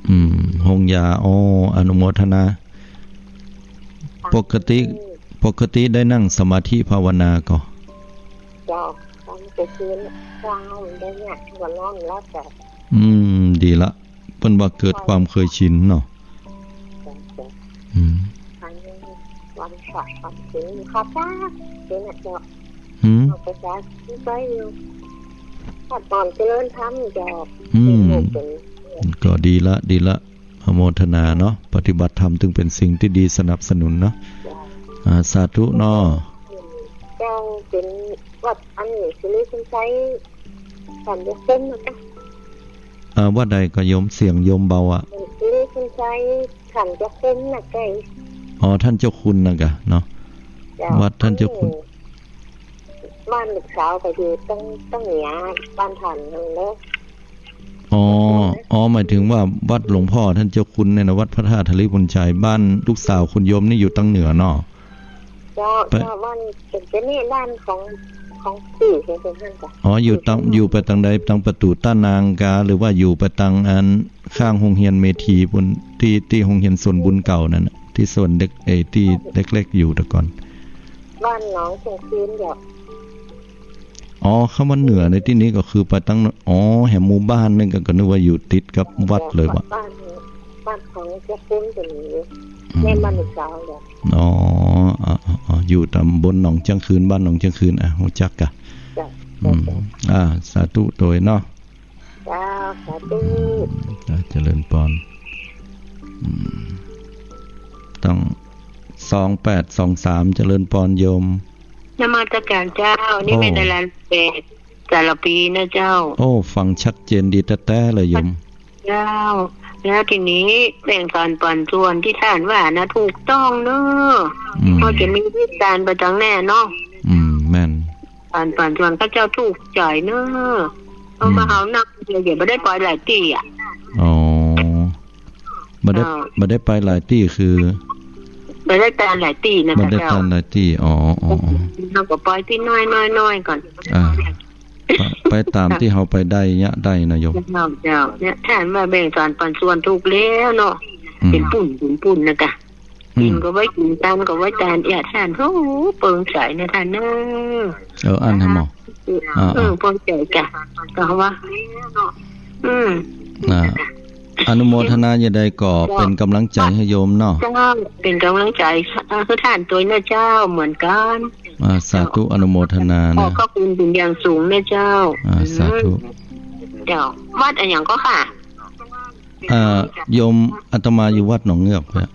อืม โฮงยา โอ้ อนุโมทนา ปกติ ปกติได้นั่งสมาธิภาวนาก่อ เจ้า ตอนกลางคืน เช้าได้เนี่ย ก็นอนหลับเจ้า อืม ดีละ เปิ้นว่าเกิดความเคยชินเนาะ เจ้า เจ้า อืม อันนี้วันพระวันศีลข้าพเจ้า ศีลน่ะเจ้า หืม เอาไปสาธุไปอยู่ ข้าตอนเจริญธรรมเจ้า อืม เป็นลูกเป็น ก็ดีละ ดีละ อนุโมทนาเนาะ ปฏิบัติธรรมจึงเป็นสิ่งที่ดีสนับสนุนเนาะ เจ้า อ่า สาธุเนาะ เจ้า เป็นวัดอันนี้สิริคุณชัย ท่านเจ้าคุณนะเจ้า อ่า วัดใดก็โยม เสียงโยมเบาอะ สิริคุณชัย ท่านเจ้าคุณนะเจ้า อ๋อ ท่านเจ้าคุณนะกะเนาะ เจ้า วัดท่านเจ้าคุณ บ้านลูกสาวก็อยู่ตัง ตังเหนือ บ้านท่านนั่นแหละ อ๋อ อ๋อ หมายถึงว่าวัดหลวงพ่อท่านเจ้าคุณเนี่ยนะ วัดพระธาตุธริพุนชัย บ้านลูกสาวคุณโยมนี่อยู่ตังเหนือเนาะ เจ้า ไป เจ้า บ้านเป็นเจ้านี่บ้านของ ของปู่ของเพิ่นนั่นจ้ะ อ๋อ อยู่ตัง อยู่ไปตังใด ตังประตู๋ต้านางกา หรือว่าอยู่ไปตังอันข้างโฮงเฮียนเมธีปุ้น ตี้ ตี้โฮงเฮียนสวนบุญเก่านั่นน่ะ ตี้สวนเด็ก เอ่อ ตี้เด็กเล็กอยู่แต่ก่อน บ้านหนองเชียงคืนเจ้า อ๋อ คำว่าเหนือในตี้นี้ก็คือไปตัง อ๋อ แหมหมู่บ้านนั่นก็ ก็นึกว่าอยู่ติดกับวัดเลยว่ะ บ้าน บ้านของเจ้าคุณจะมีอยู่ อืม ในบ้านลูกสาวเจ้า อ๋อ อ๋อ อ๋อ อ๋อ อยู่ตำบลหนองเชียงคืน บ้านหนองเชียงคืน อ่ะ ฮู้จักกะ เจ้า อืม เจ้า อ่า สาธุโตยเนาะ เจ้า สาธุ อ่า เจริญปอน อืม ต้อง สองแปดสองสาม เจริญปอนโยม นมัสการเจ้า นี่ โอ้ แม่ดาราแปด สารภีนะเจ้า โอ้ ฟังชัดเจนดีแต๊ๆ เลยโยม เจ้า แล้วทีนี้แบ่งสรรปันส่วนตี้ท่านว่านะ ถูกต้องเนอะ อืม เพราะจะมีวิจารณ์ไปตังแน่เนาะ อืม แม่น สรรปันส่วนข้าเจ้าถูกใจ๋เนอะ เพราะ อืม ว่าเฮานักเดียว เดี๋ยวบ่ได้ไปหลายตี้อะ อ๋อ บ่ได้ เจ้า บ่ได้ไปหลายตี้คือ บ่ได้ไปหลายตี้นะ บ่ได้ไป เจ้า หลายตี้ อ๋อ อ๋อ อ๋อ เฮาก็ไปตี้น้อยๆๆ ก่อน อ่า ไป ไปต๋ามตี้เฮาไปได้เยียะได้นะโยม เจ้า เจ้า เนี่ย ท่านว่าแบ่งสรรปันส่วนถูกแล้วเนาะ อืม เป๋นปุ้น เป๋นปุ้นนะกะ อืม กิ๋นก็ไว้กิ๋น ตานก็ไว้ตาน เอี้ย ท่าน โอ้โห เปิงใจ๋นะท่านเนอะ เออ อั้นหาหมอ อ่า เออ อ่า เปิงใจ๋กะ ก็ว่า อืม อ่า อนุโมทนาอย่างใดก็ เจ้า เป๋นก๋ำลังใจ๋หื้อโยมเนาะ เจ้า เป๋นก๋ำลังใจ๋ อ่า หื้อท่านตวยนะเจ้า เหมือนกั๋น อ่า สาธุ อนุโมทนานะ ขอบพระคุณเป๋นอย่างสูงนะเจ้า อ่า สาธุ อืม เจ้า วัดอะหยังก็ค่ะ เอ่อ โยม อาตมาอยู่วัดหนองเงือกเนี่ย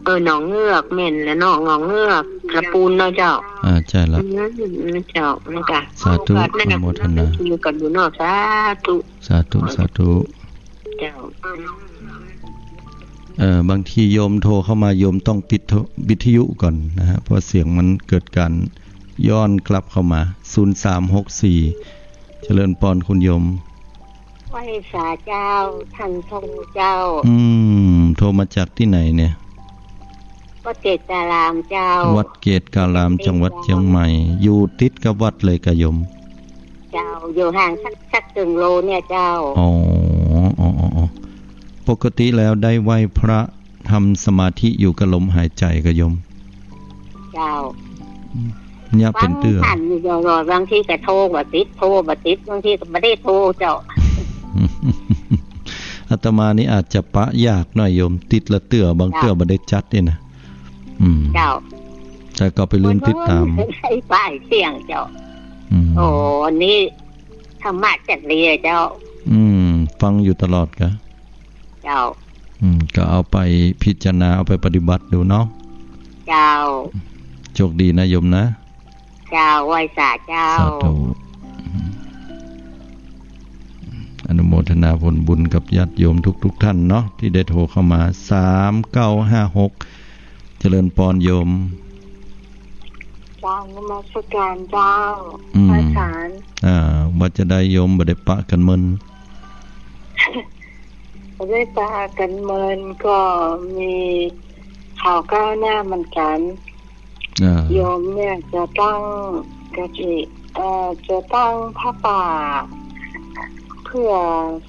เออ หนองเงือก แม่นแล้วเนาะ หนองเงือก ละปูนเนาะเจ้า อ่า ใจ้ละ อืม เจ้า นั่นกะ สาธุ โอกาสหน้า อนุโมทนา อยู่กันอยู่เนาะ สาธุ สาธุ สาธุ เจ้า เอ่อ บางทีโยมโทรเข้ามา โยมต้องปิดโทร วิทยุก่อนนะฮะ เพราะเสียงมันเกิดการย้อนกลับเข้ามา ศูนย์สามหกสี่ เจริญปอนคุณโยม ไหว้สาเจ้า ท่านทรงเจ้า อืม โทรมาจากตี้ไหนเนี่ย วัดเกตารามเจ้า วัดเกตาราม จังหวัดเจียงใหม่ อยู่ติดกับวัดเลยกะโยม เจ้า อยู่ห่างสัก สักเกิ่งโลเนี่ยเจ้า อ๋อ อ๋อ อ๋อ อ๋อ ปกติแล้วได้ไหว้พระ ทำสมาธิอยู่กับลมหายใจ๋กะโยม เจ้า เนี่ยเป๋นเตื้อ ฟังท่านอยู่ตลอด บางทีก็โทรบ่ติด โทรบ่ติด บางทีก็บ่ได้โทรเจ้า อาตมานี่อาจจะปะยากหน่อยโยม ติดละเตื้อ บางเตื้อ เจ้า บ่ได้จัดนี่นะ อืม เจ้า แต่ก็ไปลืมติดต๋าม ไอ้ป้ายเสียงเจ้า อืม โอ้ อันนี้ธรรมะจัดเลยเจ้า อืม ฟังอยู่ตลอดกะ เจ้า อืม ก็เอาไปพิจารณา เอาไปปฏิบัติดูเนาะ เจ้า โชคดีนะโยมนะ เจ้า ไหว้สาเจ้า สาธุ อนุโมทนาผลบุญกับญาติโยมทุกๆ ท่านเนาะ ที่ได้โทรเข้ามา สามเก้าห้าหก เจริญปอนโยม เจ้า นมัสการเจ้า อืม พระอาจารย์ อ่า ว่าจะใดโยม บ่ได้ปะกั๋นเมิน บ่ได้ปะกั๋นเมิน ก็มีข่าวก้าวหน้าเหมือนกั๋น อ่า โยมเนี่ยจะตั้งกะถิน เอ่อ จะตั้งผ้าป่า เพื่อ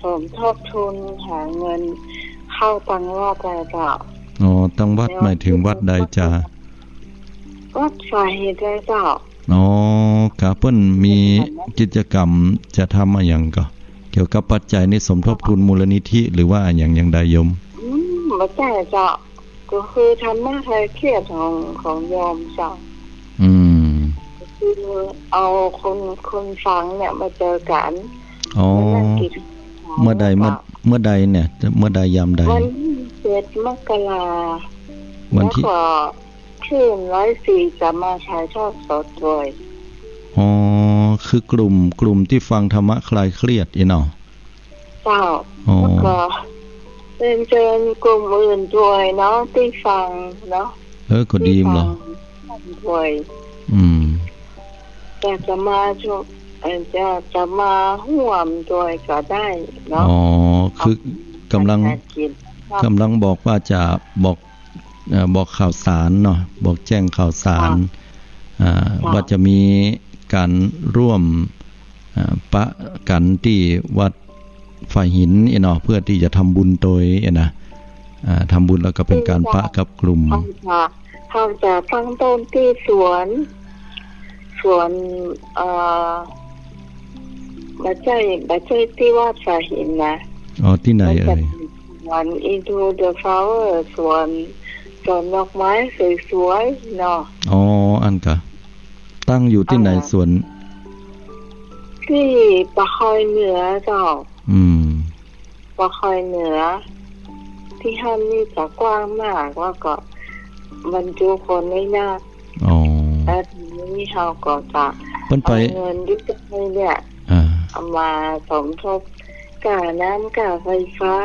สมทบทุนหาเงินเข้าตังวัดอะเจ้า อ๋อ ตังวัด แล้ว หมายถึงวัดใดจ๊ะ วัดสาเหตุอะเจ้า อ๋อ ครับ เปิ้นมีกิจกรรมจะทำอะหยังก่อ เก กี่ยวกับปัจจัยนี่สมทบทุนมูลนิธิหรือว่าอะหยังอย่างใดโยม อืม บ่ใจ้เจ้า ก็คือธรรมะคลายเครียดของ ของโยมเจ้า อืม ก็คือเอาคน คนฟังเนี่ยมาเจอกั๋น อ๋อ มานั่งกิ๋น เมื่อใด เมื่อ เมื่อใดเนี่ย เมื่อใดยามใด วันที่เจ็ดมกรา วันที่ แล้วก็คลื่นร้อยสี่จะมาถ่ายทอดสดด้วย อ๋อ คือกลุ่ม กลุ่มตี้ฟังธรรมะคลายเครียดอี้เนาะ เจ้า อ๋อ แล้วก็เรียนเชิญกลุ่มอื่นด้วยเนาะ ตี้ฟังเนาะ เออ ก็ดี ตี้ฟัง เนาะ ด้วย อืม อยากจะมาชม เอ่อ อยากจะมาฮ่วมด้วยก็ได้เนาะ อ๋อ คือกำลัง กำลังบอกว่าจะบอก เอ่อ บอกข่าวสารเนาะ บอกแจ้งข่าวสาร ค่ะ อ่า ค่ะ ว่าจะมีก๋านฮ่วม อ่า ปะกั๋นตี้วัดฝายหินอี้เนาะ เพื่อตี้จะทำบุญตวยอะนะ อ่า ทำบุญแล้วก็เป๋นก๋านปะกับกลุ่ม เฮาจะ เฮาจะตั้งต้นตี้สวน สวน เอ่อ บ่ใจ้ บ่ใจ้ตี้วัดฝายหินนะ อ๋อ ตี้ไหนเอ่ย มันจะเป๋นสวน Into the Flower สวน สวนดอกไม้สวยๆ เนาะ อ๋อ อันกะ ตั้งอยู่ตี้ไหน อ่า สวน ตี้ป่าคอยเหนือเจ้า อืม ป่าคอยเหนือ ตี้หั้นนี่จะกว้างมาก แล้วก็บรรจุคนได้นัก อ๋อ แล้วทีนี้เฮาก็จะ เปิ้นไป เอาเงินตี้ได้เนี่ย อ่า เอามาสมทบ ก้าน้ำ ก้าไฟฟ้า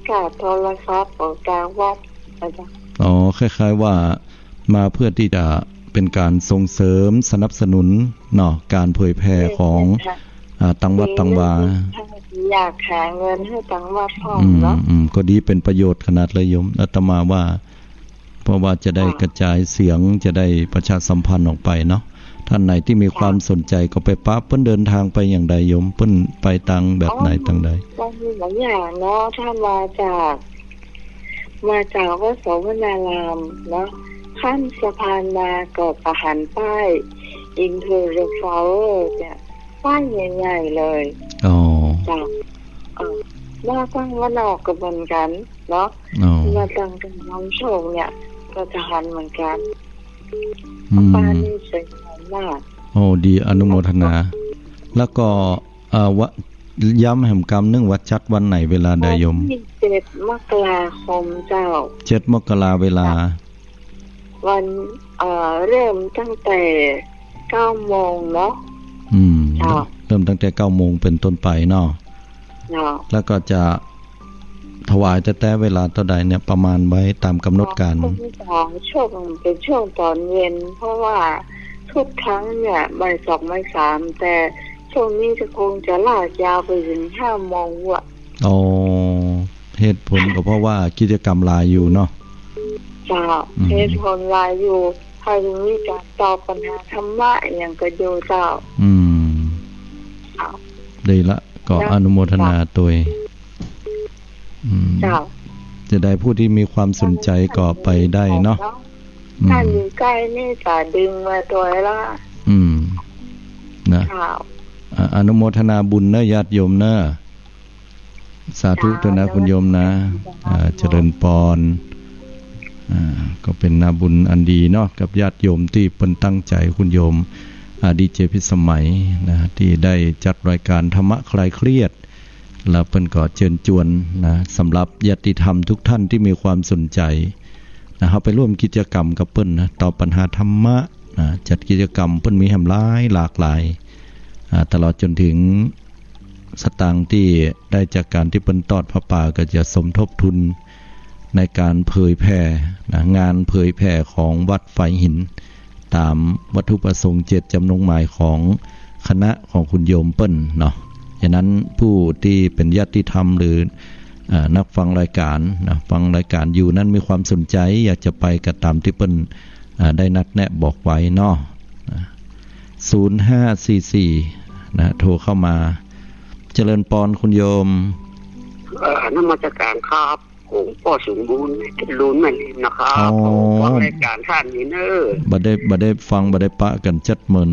ก้าโทรศัพท์ของตางวัดนะเจ้า อ๋อ คล้ายๆ ว่ามาเพื่อตี้จะเป๋นก๋านส่งเสริมสนับสนุนเนาะ ก๋านเผยแผ่ของ ใช่ค่ะ อ่า ตางวัดตางวา อยากหาเงินหื้อตางวัดพ่องเนาะ อืม อืม ก็ดี เป๋นประโยชน์ขนาดเลยโยม อาตมาว่า เพราะว่าจะได้ ค่ะ กระจายเสียง จะได้ประชาสัมพันธ์ออกไปเนาะ ท่านไหนตี้มี ค่ะ ความสนใจ๋ก็ไปปะ เปิ้นเดินตางไปอย่างใดโยม เปิ้นไปตางแบบไหน อ๋อ ตางใด มันมีหลายอย่างเนาะ ถ้ามาจาก มาจากวัดโสมนารามเนาะ ข้ามสะพานมาก็จะหันป้าย Into the Flower เนี่ย ป้ายใหญ่ๆ เลย อ๋อ เจ้า เออ มาตางบ้านนอกก็เหมือนกั๋นเนาะ อ๋อ มาตางกำแพงโขงเนี่ย ก็จะหันเหมือนกั๋น อืม ป้ายนี่สวยงามมาก โอ้ ดี อนุโมทนา แล้วก็ เอ่อ วะ ย้ำแหมกำนึ่งว่าจัดวันไหนเวลาใดโยม วันที่เจ็ดมกราคมเจ้า เจ็ดมกราเวลา วัน เอ่อ เริ่มตั้งแต่เก้าโมงเนาะ อืม เจ้า เริ่มตั้งแต่เก้าโมงเป๋นต้นไปเนาะ เจ้า แล้วก็จะถวายแต๊ๆ เวลาเต้าใดเนี่ย ประมาณไว้ต๋ามก๋ำหนดก๋าน คงจะช่วง เป๋นช่วงต๋อนเย็น เพราะว่าทุกครั้งเนี่ยบ่ายสองบ่ายสาม แต่ช่วงนี้จะคงจะลากยาวไปเถิงห้าโมงว่ะ อ๋อ เหตุผลก็เพราะว่ากิจกรรมหลายอยู่เนาะ เจ้า อืม เหตุผลหลายอยู่ เฮายังมีก๋านตอบปัญหาธรรมะอะหยังก็อยู่เจ้า อืม เจ้า ดีละ ก็ เจ้า อนุโมทนาตวย อืม เจ้า จะได้ผู้ตี้มีความสนใจ๋ก็ไปได้เนาะ เจ้า อืม ถ้าอยู่ใก้นี่จะดึงมาตวยละ อืม นะ เจ้า อ่ะ อนุโมทนาบุญเนาะ ญาติโยมเนาะ สาธุตวยนะ เจ้า คุณโยมนะ นมัสก๋าน อ่า เจริญปอน อ่า ก็เป๋นนาบุญอันดีเนาะ กับญาติโยมตี้เปิ้นตั้งใจ๋ คุณโยม อ่า ดีเจพิสมัยนะ ตี้ได้จัดรายก๋านธรรมะคลายเครียด แล้วเปิ้นก็เจิญจวนนะ สำหรับญาติธรรมทุกท่านตี้มีความสนใจ๋นะ เฮาไปร่วมกิจกรรมกับเปิ้นนะ ตอบปัญหาธรรมะนะ จัดกิจกรรม เปิ้นมีแหมหลาย หลากหลาย อ่า ตลอดจ๋นเถิง สตางค์ตี้ได้จากก๋านตี้เปิ้นตอดผ้าป่าก็จะสมทบทุนในก๋านเผยแผ่นะ งานเผยแผ่ของวัดฝายหิน ต๋ามวัตถุประสงค์เจตจำนงหมายของคณะของคุณโยมเปิ้นเนาะ ฉะนั้นผู้ตี้เป๋นญาติธรรมหรือ เอ่อ นักฟังรายก๋านนะ ฟังรายก๋านอยู่นั้นมีความสนใจ๋อยากจะไปก็ต๋ามตี้เปิ้น อ่า ได้นัดแนะบอกไว้เนาะ อ่า ศูนย์ห้าสี่สี่ นะ โทรเข้ามา เจริญปอนคุณโยม เอ่อ นมัสก๋านครับ ผมป้อสมบูรณ์ ลูนแม่ริมนะครับ อ๋อ ผมฟังรายก๋านต้านอยู่เน้อ บ่ได้ บ่ได้ฟัง บ่ได้ปะกั๋นจัดเมิน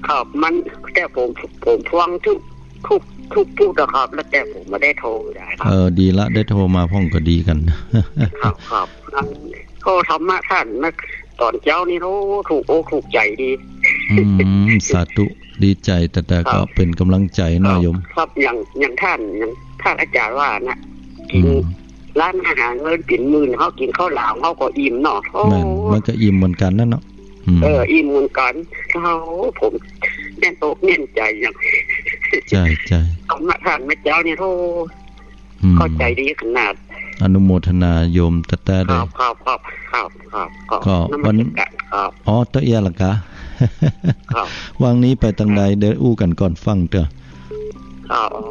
ครับ มัน แต่ผม ผมฟังทุก ทุก ทุกผู้นะครับ แล้วแต่ผมบ่ได้โทรได้ครับ เออ ดีละ ได้โทรมาพ่องก็ดีกั๋น ครับ ครับ โอ้ ธรรมะต้านนะ ต๋อนเจ๊านี่ โอ้ ถูกอกถูกใจ๋ดี อืม สาธุ ดีใจ๋ แต่ แต่ ครับ ก็เป๋นก๋ำลังใจ๋เนาะ ครับ โยม ครับ อย่าง อย่างต้าน อย่างต้านอาจ๋ารย์ว่านะ กิ๋น อืม ร้านอาหารเปิ้นเป๋นหมื่น เฮากิ๋นข้าวหลาม เฮาก็อิ่มเนาะ โอ้ แม่น มันก็อิ่มเหมือนกั๋นนั่นเนาะ อืม เออ อิ่มเหมือนกั๋น โอ้ ผมแน่นอกแน่นใจ๋อย่าง ใจ้ ใจ้ ธรรมะต้านเมื่อเจ๊านี่ โอ้ อืม เข้าใจ๋ดีขนาด อนุโมทนาโยมแต๊ๆ เลย ครับ ครับ ครับ ครับ ครับ ก็ ก็ นมัสการ วัน ครับ อ๋อ เต๊อะเอียละกา ครับ วางนี้ไปตางใด ได้อู้กั๋นก่อนฟังเต๊อะ ครับ อ๋อ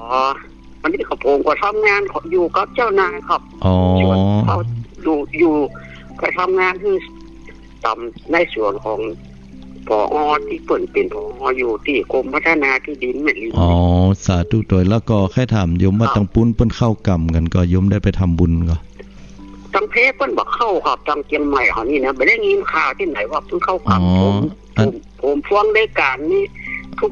วันนี้ก็ผมก็ทำงานอยู่กับเจ้านายครับ อ๋อ สวนเขาอยู่ อยู่ ไปทำงานคือ ต๋ามในส่วนของ ผอ ตี้เปิ้นเป๋น ผอ อยู่ตี้กรมพัฒนาตี้ดินแม่ริม อ๋อ สาธุตวย แล้วก็ใค่ถามโยมว่า ครับ ตางปู๊นเปิ้นเข้ากรรมกั๋นก่อ โยมได้ไปทำบุญก่อ ตางเพเปิ้นบ่เข้าครับ ตางเจียงใหม่เขานี่นะ บ่ได้ยินข่าวตี้ไหนว่าเปิ้นเข้ากรรม อ๋อ ผม อัน ผม ผมฟังรายก๋านนี่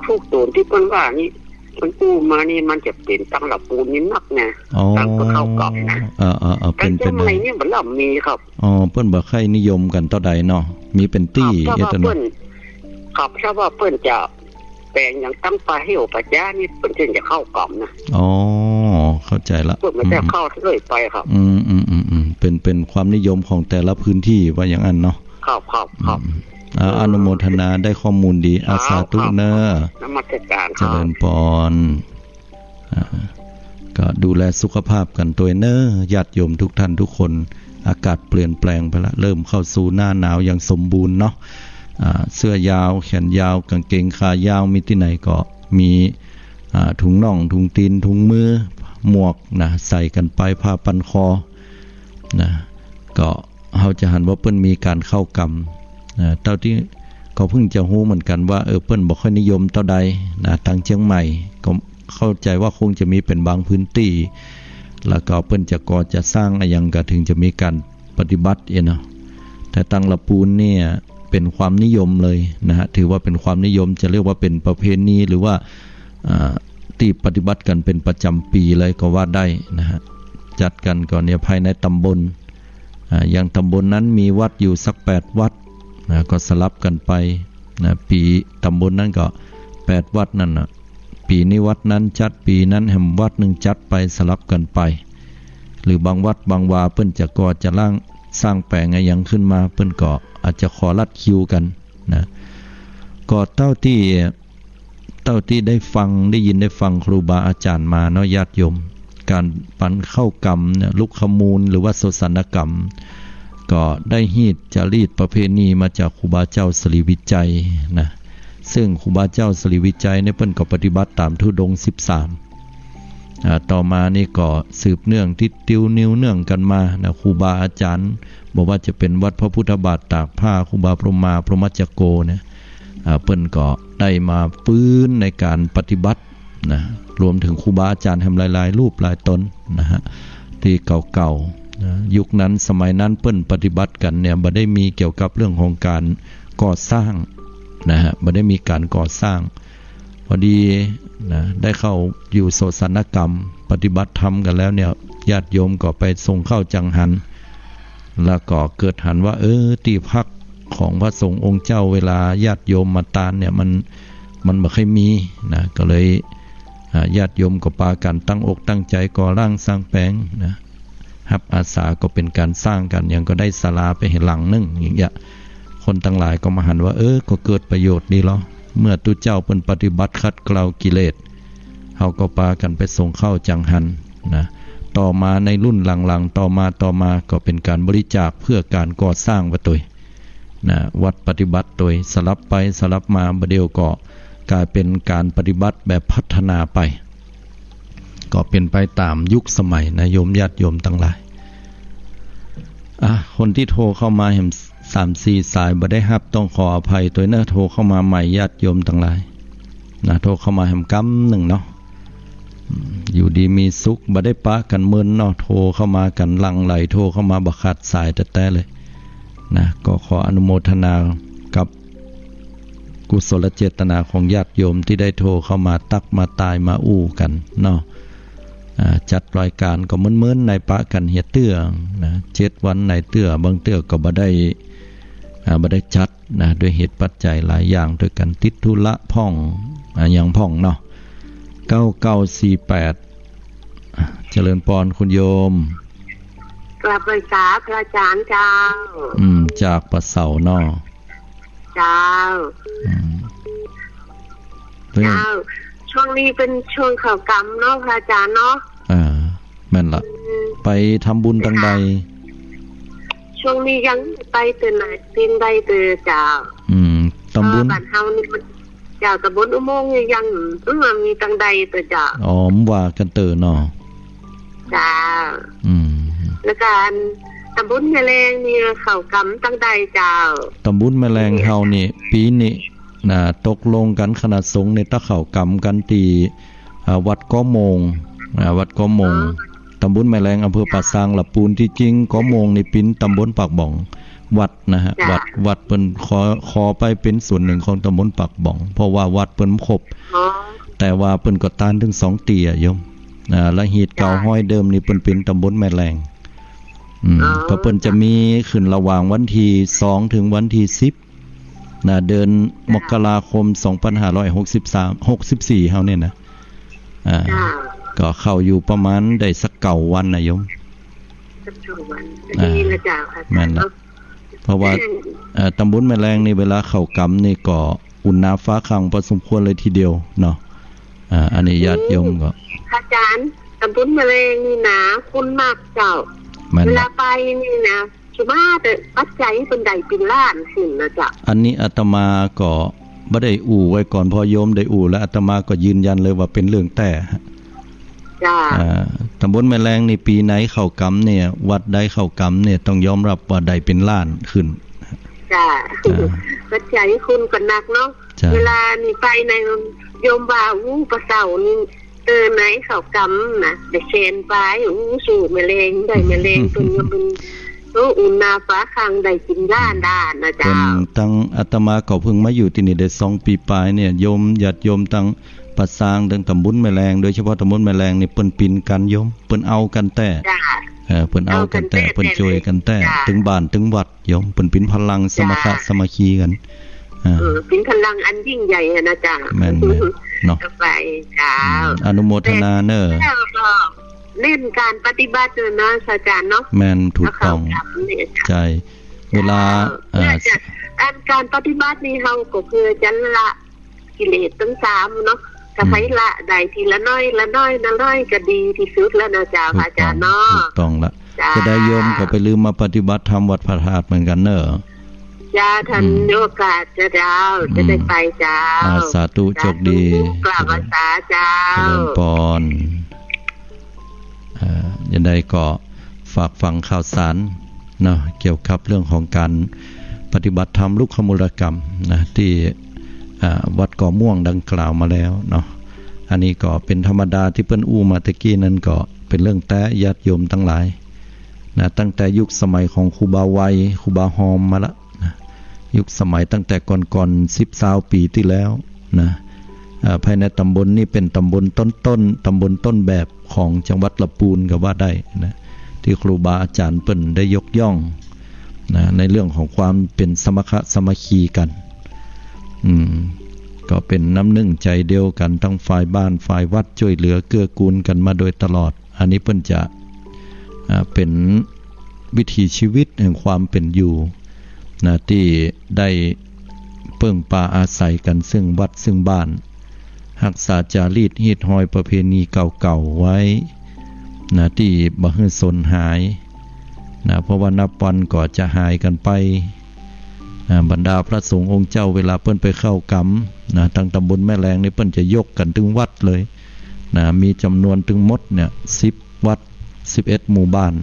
ทุกๆ ต๋นตี้เปิ้นว่านี่ เปิ้นอู้มานี่ มันจะเป๋นตางละปูนนี่นักนะ อ๋อ ตางเปิ้นเข้ากรรมนะ เออ เออ เออ เป๋น ตางเจียงใหม่ เป๋น นี่บ่ลำมีครับ อ๋อ เปิ้นบ่ใค่นิยมกั๋นเต้าใดเนาะ มีเป๋นตี้ ครับ ถ้าว่า เอ๊ะ เปิ้น ครับ ถ้าว่าเปิ้นจะแป๋งอย่างตางป่าเหี่ยวป่าจ๊านี่ เปิ้นเถิงจะเข้ากรรมนะ อ๋อ เข้าใจ๋ละ เปิ้นบ่ได้ อืม เข้าเรื่อยไปครับ อืม อืม อืม อืม เป๋น เป๋นความนิยมของแต่ละพื้นตี้ว่าอย่างนั้นเนาะ ครับ ครับ ครับ อืม อ่า เออ อนุโมทนา ได้ข้อมูลดี อ่า ครับ สาธุเน่อ ครับ นมัสการครับ เจริญปอน อ่า ก็ดูแลสุขภาพกั๋นตวยเน่อ ญาติโยมทุกท่านทุกคน อากาศเปลี่ยนแปลงไปละ เริ่มเข้าสู่หน้าหนาวอย่างสมบูรณ์เนาะ อ่า เสื้อยาว แขนยาว ก๋างเกงขายาว มีตี้ไหนก็มี อ่า ถุงน่อง ถุงตี๋น ถุงมือ หมวกนะ ใส่กั๋นไป ผ้าปันคอ นะ ก็ เฮาจะหันว่าเปิ้นมีก๋านเข้ากรรม นะ เต้าตี้ก็เพิ่งจะฮู้เหมือนกั๋นว่า เออ เปิ้นบ่ค่อยนิยมเต้าใดนะ ตางเจียงใหม่ ก็เข้าใจ๋ว่าคงจะมีเป๋นบางพื้นตี้ แล้วก็เปิ้นจะก่อจะสร้างอะหยังก็เถิงจะมีก๋านปฏิบัติเองเนาะ แต่ตางละปูนเนี่ยเป๋นความนิยมเลยนะฮะ ถือว่าเป๋นความนิยม จะเรียกว่าเป๋นประเพณี หรือว่า อ่า ตี้ปฏิบัติกั๋นเป๋นประจ๋ำปี๋เลยก็ว่าได้นะฮะ จัดกั๋นก็เนี่ยภายในต๋ำบล อ่า อย่างต๋ำบลนั้นมีวัดอยู่สักแปดวัด นะ ก็สลับกั๋นไป นะ ปี๋ต๋ำบลนั้นก็แปดวัดนั่นน่ะ ปี๋นี้วัดนั้นจัด ปี๋นั้นแหมวัดนึ่งจัดไป สลับกั๋นไป หรือบางวัดบางวาเปิ้นจะก่อจะล้าง สร้างแป๋งอะหยังขึ้นมา เปิ้นก็อาจจะขอลัดคิวกั๋นนะ ก็เต้าตี้ เต้าตี้ได้ฟัง ได้ยินได้ฟังครูบาอาจ๋ารย์มาเนาะ ญาติโยม ก๋านปันเข้ากรรมเนี่ย ลุกขมูล หรือว่าโสสานกรรม ก็ได้ฮีตจารีตประเพณีมาจากครูบาเจ้าสิริวิชัยนะ ซึ่งครูบาเจ้าสิริวิชัยเนี่ยเปิ้นก็ปฏิบัติต๋ามธุดงค์สิบสาม อ่า ต่อมานี่ก็สืบเนื่องติดติวเนื่องกั๋นมานะ ครูบาอาจ๋ารย์ บ่ว่าจะเป๋นวัดพระพุทธบาทตากผ้า ครูบาพรหมา พรหมจักโกเนี่ย อ่า เปิ้นก็ได้มาฟื้นในก๋านปฏิบัตินะ รวมเถิงครูบาอาจ๋ารย์แหมหลายๆ รูปหลายต๋นนะฮะ ตี้เก่าๆ นะ ยุคนั้นสมัยนั้นเปิ้นปฏิบัติกั๋นเนี่ย บ่ได้มีเกี่ยวกับเรื่องของก๋านก่อสร้างนะฮะ บ่ได้มีก๋านก่อสร้าง พอดีนะ ได้เข้าอยู่โสสานกรรม ปฏิบัติธรรมกั๋นแล้วเนี่ย ญาติโยมก็ไปส่งข้าวจังหัน แล้วก็เกิดหันว่า เออ ตี้พักของพระสงฆ์องค์เจ้า เวลาญาติโยมมาตานเนี่ย มัน มันบ่ค่อยมีนะ ก็เลย อ่า ญาติโยมก็ปากั๋นตั้งอกตั้งใจ๋ก่อร่างสร้างแป๋งนะ ฮับอาสาก็เป๋นก๋านสร้างกั๋น ยังก็ได้ศาลาไปแหมหลังนึ่ง อย่างเงี้ย คนตังหลายก็มาหันว่า เออ ก็เกิดประโยชน์ดีลอ เมื่อตุ๊เจ้าเปิ้นปฏิบัติขัดเกลากิเลส เฮาก็ปากั๋นไปส่งข้าวจังหันนะ ต่อมาในรุ่นหลังๆ ต่อมา ต่อมาก็เป๋นก๋านบริจาคเพื่อก๋านก่อสร้างวัดตวยนะ วัดปฏิบัติตวย สลับไปสลับมา บ่าเดี่ยวก็ก๋ายเป๋นก๋านปฏิบัติแบบพัฒนาไป ก็เป๋นไปต๋ามยุคสมัยนะ โยมญาติโยมตังหลาย อ่ะ คนตี้โทรเข้ามาแหมสามสี่สายบ่ได้ฮับ ต้องขออภัยตวยเน่อ โทรเข้ามาใหม่ญาติโยมตังหลายนะ โทรเข้ามาแหมกำนึ่งเนาะ อืม อยู่ดีมีสุข บ่ได้ปะกั๋นเมินเนาะ โทรเข้ามากั๋นหลั่งไหล โทรเข้ามาบ่ขาดสายแต๊ๆ เลยนะ ก็ขออนุโมทนากับ กุศลเจตนาของญาติโยมตี้ได้โทรเข้ามาตั๊กมาตายมาอู้กั๋นเนาะ อ่า จัดรายก๋านก็เมินๆ ในปะกั๋นเหียเตื้อนะ เจ็ดวันในเตื้อ บางเตื้อก็บ่ได้ อ่า บ่ได้จัดนะ ด้วยเหตุปัจจัยหลายอย่างตวยกั๋น ติดธุระพ่อง อ่า หยังพ่องเนาะ เก้าเก้าสี่แปด เจริญปอนคุณโยม กราบไหว้สาพระอาจ๋ารย์เจ้า อืม จากป่าเสาเนาะ เจ้า อืม เจ้า ช่วงนี้เป๋นช่วงเข้ากรรมเนาะพระอาจ๋ารย์เนาะ อ่า แม่นละ อืม ไปทำบุญตังใด ช่วงนี้ยังไปเตื้อไหน เตื้อใดเตื้อเจ้า อืม ตำบล เออ บ้านเฮานี่มัน เจ้า ตำบลอุโมงค์นี่ยัง อืม มีตังใดเตื้อเจ้า อ๋อ บ่ว่ากั๋นเตื้อเนาะ เจ้า อืม แล้วก็อันตำบลแม่แลงนี่เข้ากรรมตังใดเจ้า ตำบลแม่แลงเฮานี่ ปี๋นี้นะ ตกลงกั๋นคณะสงฆ์นี่ตะเข้ากรรมกั๋นตี้ อ่า วัดเกาะโมง อ่า วัดเกาะโมง อ๋อ ตำบลแม่แลง อำเภอป่าซาง ละปูน ตี้จริงเกาะโมงนี่เป๋นตำบลปากบ่อง วัดนะฮะ จ้ะ วัด วัดเปิ้นขอ ขอไปเป๋นส่วนนึ่งของตำบลปากบ่อง เพราะว่าวัดเปิ้นบ่ครบ อ๋อ แต่ว่าเปิ้นก็ตานเถิงสองเตื้อโยม อ่า ละฮีตเก่าฮ้อยเดิมนี่เปิ้นเป๋นตำบลแม่แลง อืม อ๋อ ก็เปิ้นจะมีขึ้นระหว่างวันตี้สองเถิงวันตี้สิบ นะ เดือนมกราคม สองพันห้าร้อยหกสิบสาม หกสิบสี่ เฮาเนี่ยนะ อ่า จ้ะ ก็เข้าอยู่ประมาณได้สักเก้าวันนะโยม สักเก้าวัน อ่า ดีนะเจ้าค่ะ แม่นละ เนาะ เพราะว่า อืม เอ่อ ตำบลแม่แลงนี่เวลาเข้ากรรมนี่ก็อุ่นหนาฟ้าคังพอสมควรเลยทีเดียวเนาะ อ่า อันนี้ญาติโยมก็ อาจ๋ารย์ ตำบลแม่แลงนี่นะ คนนักเจ้า แม่นละ เวลาไปนี่นะ ส่วนมากแต่ปัจจัยเปิ้นได้เป๋นล้านขึ้นนะเจ้า อันนี้อาตมาก็บ่ได้อู้ไว้ก่อน พอโยมได้อู้แล้ว อาตมาก็ยืนยันเลยว่าเป๋นเรื่องแต๊ฮะ จ้า อ่า ตำบลแม่แลงนี่ปี๋ไหนเข้ากรรมเนี่ย วัดใดเข้ากรรมเนี่ย ต้องยอมรับว่าได้เป๋นล้านขึ้น จ้า อ่า ปัจจัยคนก็นักเนาะ จ้า เวลานี่ไปในโยมว่า อู้ ป่าเสานี่ เออ ไหนเข้ากรรมนะ ได้แสนปาย อู้ สู้แม่แลง ได้แม่แลงเปิ้นก็เปิ้น โอ้ อุ่นหนาฟ้าคัง ได้กิ๋นล้านล้านนะเจ้า เปิ้นตัง อาตมาก็เพิ่งมาอยู่ตี้นี่ได้สองปี๋ปายเนี่ย โยม ญาติโยมตังป่าซาง ตังตำบลแม่แลง โดยเฉพาะตำบลแม่แลงนี่เปิ้นปิ๋นกั๋นโยม เปิ้นเอากั๋นแต๊ จ้า เออ เปิ้นเอากั๋นแต๊ เอากั๋นแต๊ เปิ้นจ้วยกั๋นแต๊ จ้า ตึงบ้านตึงวัด โยม เปิ้นปิ๋นพลังสามัคคะ จ้า สามัคคีกั๋น อ่า เออ ปิ๋นพลังอันยิ่งใหญ่อะนะเจ้า แม่นๆ เนาะ ต่อไป เจ้า อืม อนุโมทนาเน่อ แล้วก็เน้นก๋านปฏิบัติเน่อนะอาจ๋ารย์เนาะ แม่น ถูกต้อง เข้ากรรมเนี่ย ใช่ เวลา เจ้า อ่า เพื่อจะ อันก๋านปฏิบัตินี่เฮาก็เพื่อจะละ กิเลสตังสามเนาะ ถ้า อืม ใผละได้ทีละน้อยละน้อยละน้อยก็ดีตี้สุดแล้วนะเจ้า ถูกต้อง อาจ๋ารย์เนาะ ถูกต้องละ เจ้า จะได้โยมก็ไปลืมมาปฏิบัติธรรมวัดพระธาตุเหมือนกั๋นเน่อ เจ้า ถ้า อืม มีโอกาสเจ้า อืม จะได้ไปเจ้า อ่า สาธุ สาธุ โชคดี กราบไหว้สาเจ้า เจริญปอน เอ่อ ยังไงก็ฝากฟังข่าวสารเนาะ เกี่ยวกับเรื่องของการปฏิบัติธรรมลุกขมูลกรรมนะ ตี้ อ่า วัดเกาะม่วงดังกล่าวมาแล้วเนาะ อันนี้ก็เป๋นธรรมดาตี้เปิ้นอู้มาตะกี้นั้นก็เป๋นเรื่องแต๊ญาติโยมตังหลายนะ ตั้งแต่ยุคสมัยของครูบาไวย ครูบาฮอมมาละ นะ ยุคสมัยตั้งแต่ก่อนๆ สิบซาวปี๋ตี้แล้วนะ เอ่อ ภายในตำบลนี่เป๋นตำบลต้นๆ ตำบลต้นแบบของจังหวัดละปูนก็ว่าได้นะ ตี้ครูบาอาจ๋ารย์เปิ้นได้ยกย่องนะ ในเรื่องของความเป๋นสามัคคะสามัคคีกั๋น อืม ก็เป๋นน้ำนึ่งใจ๋เดียวกั๋น ตังฝ่ายบ้านฝ่ายวัด จ้วยเหลือเกื้อกูลกั๋นมาโดยตลอด อันนี้เปิ้นจะ อ่า เป๋นวิถีชีวิตแห่งความเป๋นอยู่นะ ตี้ได้เปิ้งปาอาศัยกั๋นซึ่งวัดซึ่งบ้าน ฮักษาจารีตฮีตฮอยประเพณีเก่าๆ ไว้นะ ตี้บ่หื้อสูญหายนะ เพราะว่านับวันก็จะหายกั๋นไปนะ บรรดาพระสงฆ์องค์เจ้าเวลาเปิ้นไปเข้ากรรมนะ ตังตำบลแม่แลงนี่เปิ้นจะยกกั๋นตึงวัดเลย นะ มีจ๋ำนวนตึงหมดเนี่ย สิบวัด สิบเอ็ดหมู่บ้าน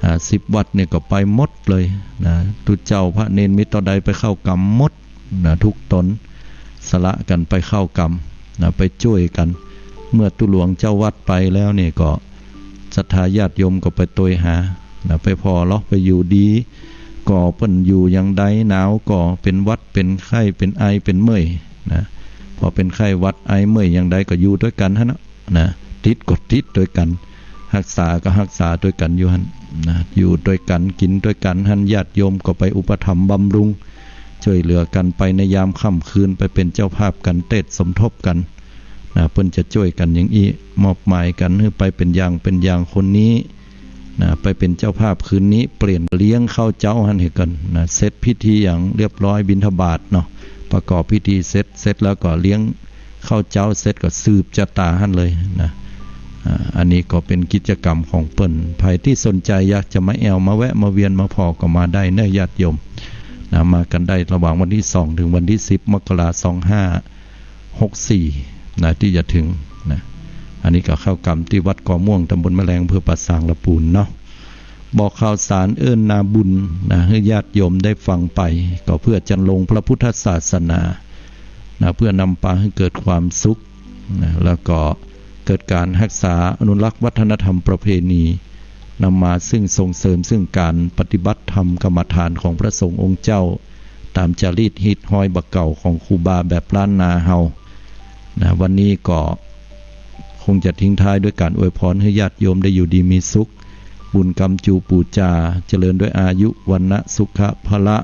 อ่า สิบวัดเนี่ยก็ไปหมดเลยนะ ตุ๊เจ้าพระเณรมีเต้าใดไปเข้ากรรมหมดนะ ทุกต๋น สละกั๋นไปเข้ากรรมนะ ไปจ้วยกั๋น เมื่อตุ๊หลวงเจ้าวัดไปแล้วเนี่ยก็ศรัทธาญาติโยมก็ไปตวยหานะ ไปผ่อเลาะไปอยู่ดี ก็เปิ้นอยู่อย่างใด หนาวก็เป๋นหวัด เป๋นไข้ เป๋นไอ เป๋นเมื่อยนะ พอเป๋นไข้หวัดไอเมื่อยอย่างใดก็อยู่ตวยกั๋นหั้นนะ นะ ติดก็ติดตวยกั๋น ฮักษาก็ฮักษาตวยกั๋นอยู่หั้นนะ อยู่ตวยกั๋น กิ๋นตวยกั๋นหั้น ญาติโยมก็ไปอุปถัมภ์บำรุง จ้วยเหลือกั๋นไปในยามค่ำคืน ไปเป๋นเจ้าภาพกั๋น เตสน์สมทบกั๋นนะ เปิ้นจะจ้วยกั๋นอย่างอี้ มอบหมายกั๋นหื้อไปเป๋นอย่างเป๋นอย่าง คนนี้นะ ไปเป๋นเจ้าภาพคืนนี้ เปลี่ยนเลี้ยงข้าวเจ๊าหั้นหื้อกั๋นนะ เสร็จพิธีอย่างเรียบร้อย บิณฑบาตเนาะ ประกอบพิธีเสร็จ เสร็จแล้วก็เลี้ยงข้าวเจ๊า เสร็จก็สืบจะต๋าหั้นเลยนะ อ่า อันนี้ก็เป๋นกิจกรรมของเปิ้น ใผตี้สนใจ๋อยากจะมาแอ่ว มาแวะ มาเวียน มาผ่อก็มาได้เนาะญาติโยมนะ มากั๋นได้ระหว่างวันตี้สองเถิงวันตี้สิบมกรา สองห้าหกสี่นะ ตี้จะเถิงนะ อันนี้ก็เข้ากรรมตี้วัดกอม่วง ตำบลแม่แลง อำเภอป่าซาง ละปูนเนาะ บอกข่าวสารเอิ้นนาบุญนะ หื้อญาติโยมได้ฟังไป ก็เพื่อจันลงพระพุทธศาสนานะ เพื่อนำปาหื้อเกิดความสุขนะ แล้วก็เกิดก๋านฮักษาอนุรักษ์วัฒนธรรมประเพณี นำมาซึ่งส่งเสริมซึ่งก๋านปฏิบัติธรรมกรรมฐานของพระสงฆ์องค์เจ้า ต๋ามจารีตฮีตฮอยบ่าเก่าของครูบาแบบล้านนาเฮานะ วันนี้ก็คงจะทิ้งท้ายด้วยก๋านอวยพรหื้อญาติโยมได้อยู่ดีมีสุข บุญกำจูปู๋จา เจริญด้วยอายุ วรรณะ สุขะ พละ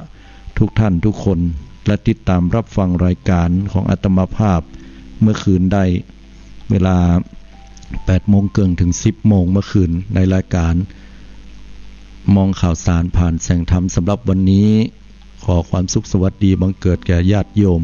ทุกท่านทุกคน และติดต๋ามรับฟังรายก๋านของอาตมาภาพเมื่อคืนได้ เวลาแปดโมงเกิ่งเถิงสิบโมงเมื่อคืน ในรายก๋านมองข่าวสารผ่านแสงธรรมสำหรับวันนี้ ขอความสุขสวัสดีบังเกิดแก่ญาติโยม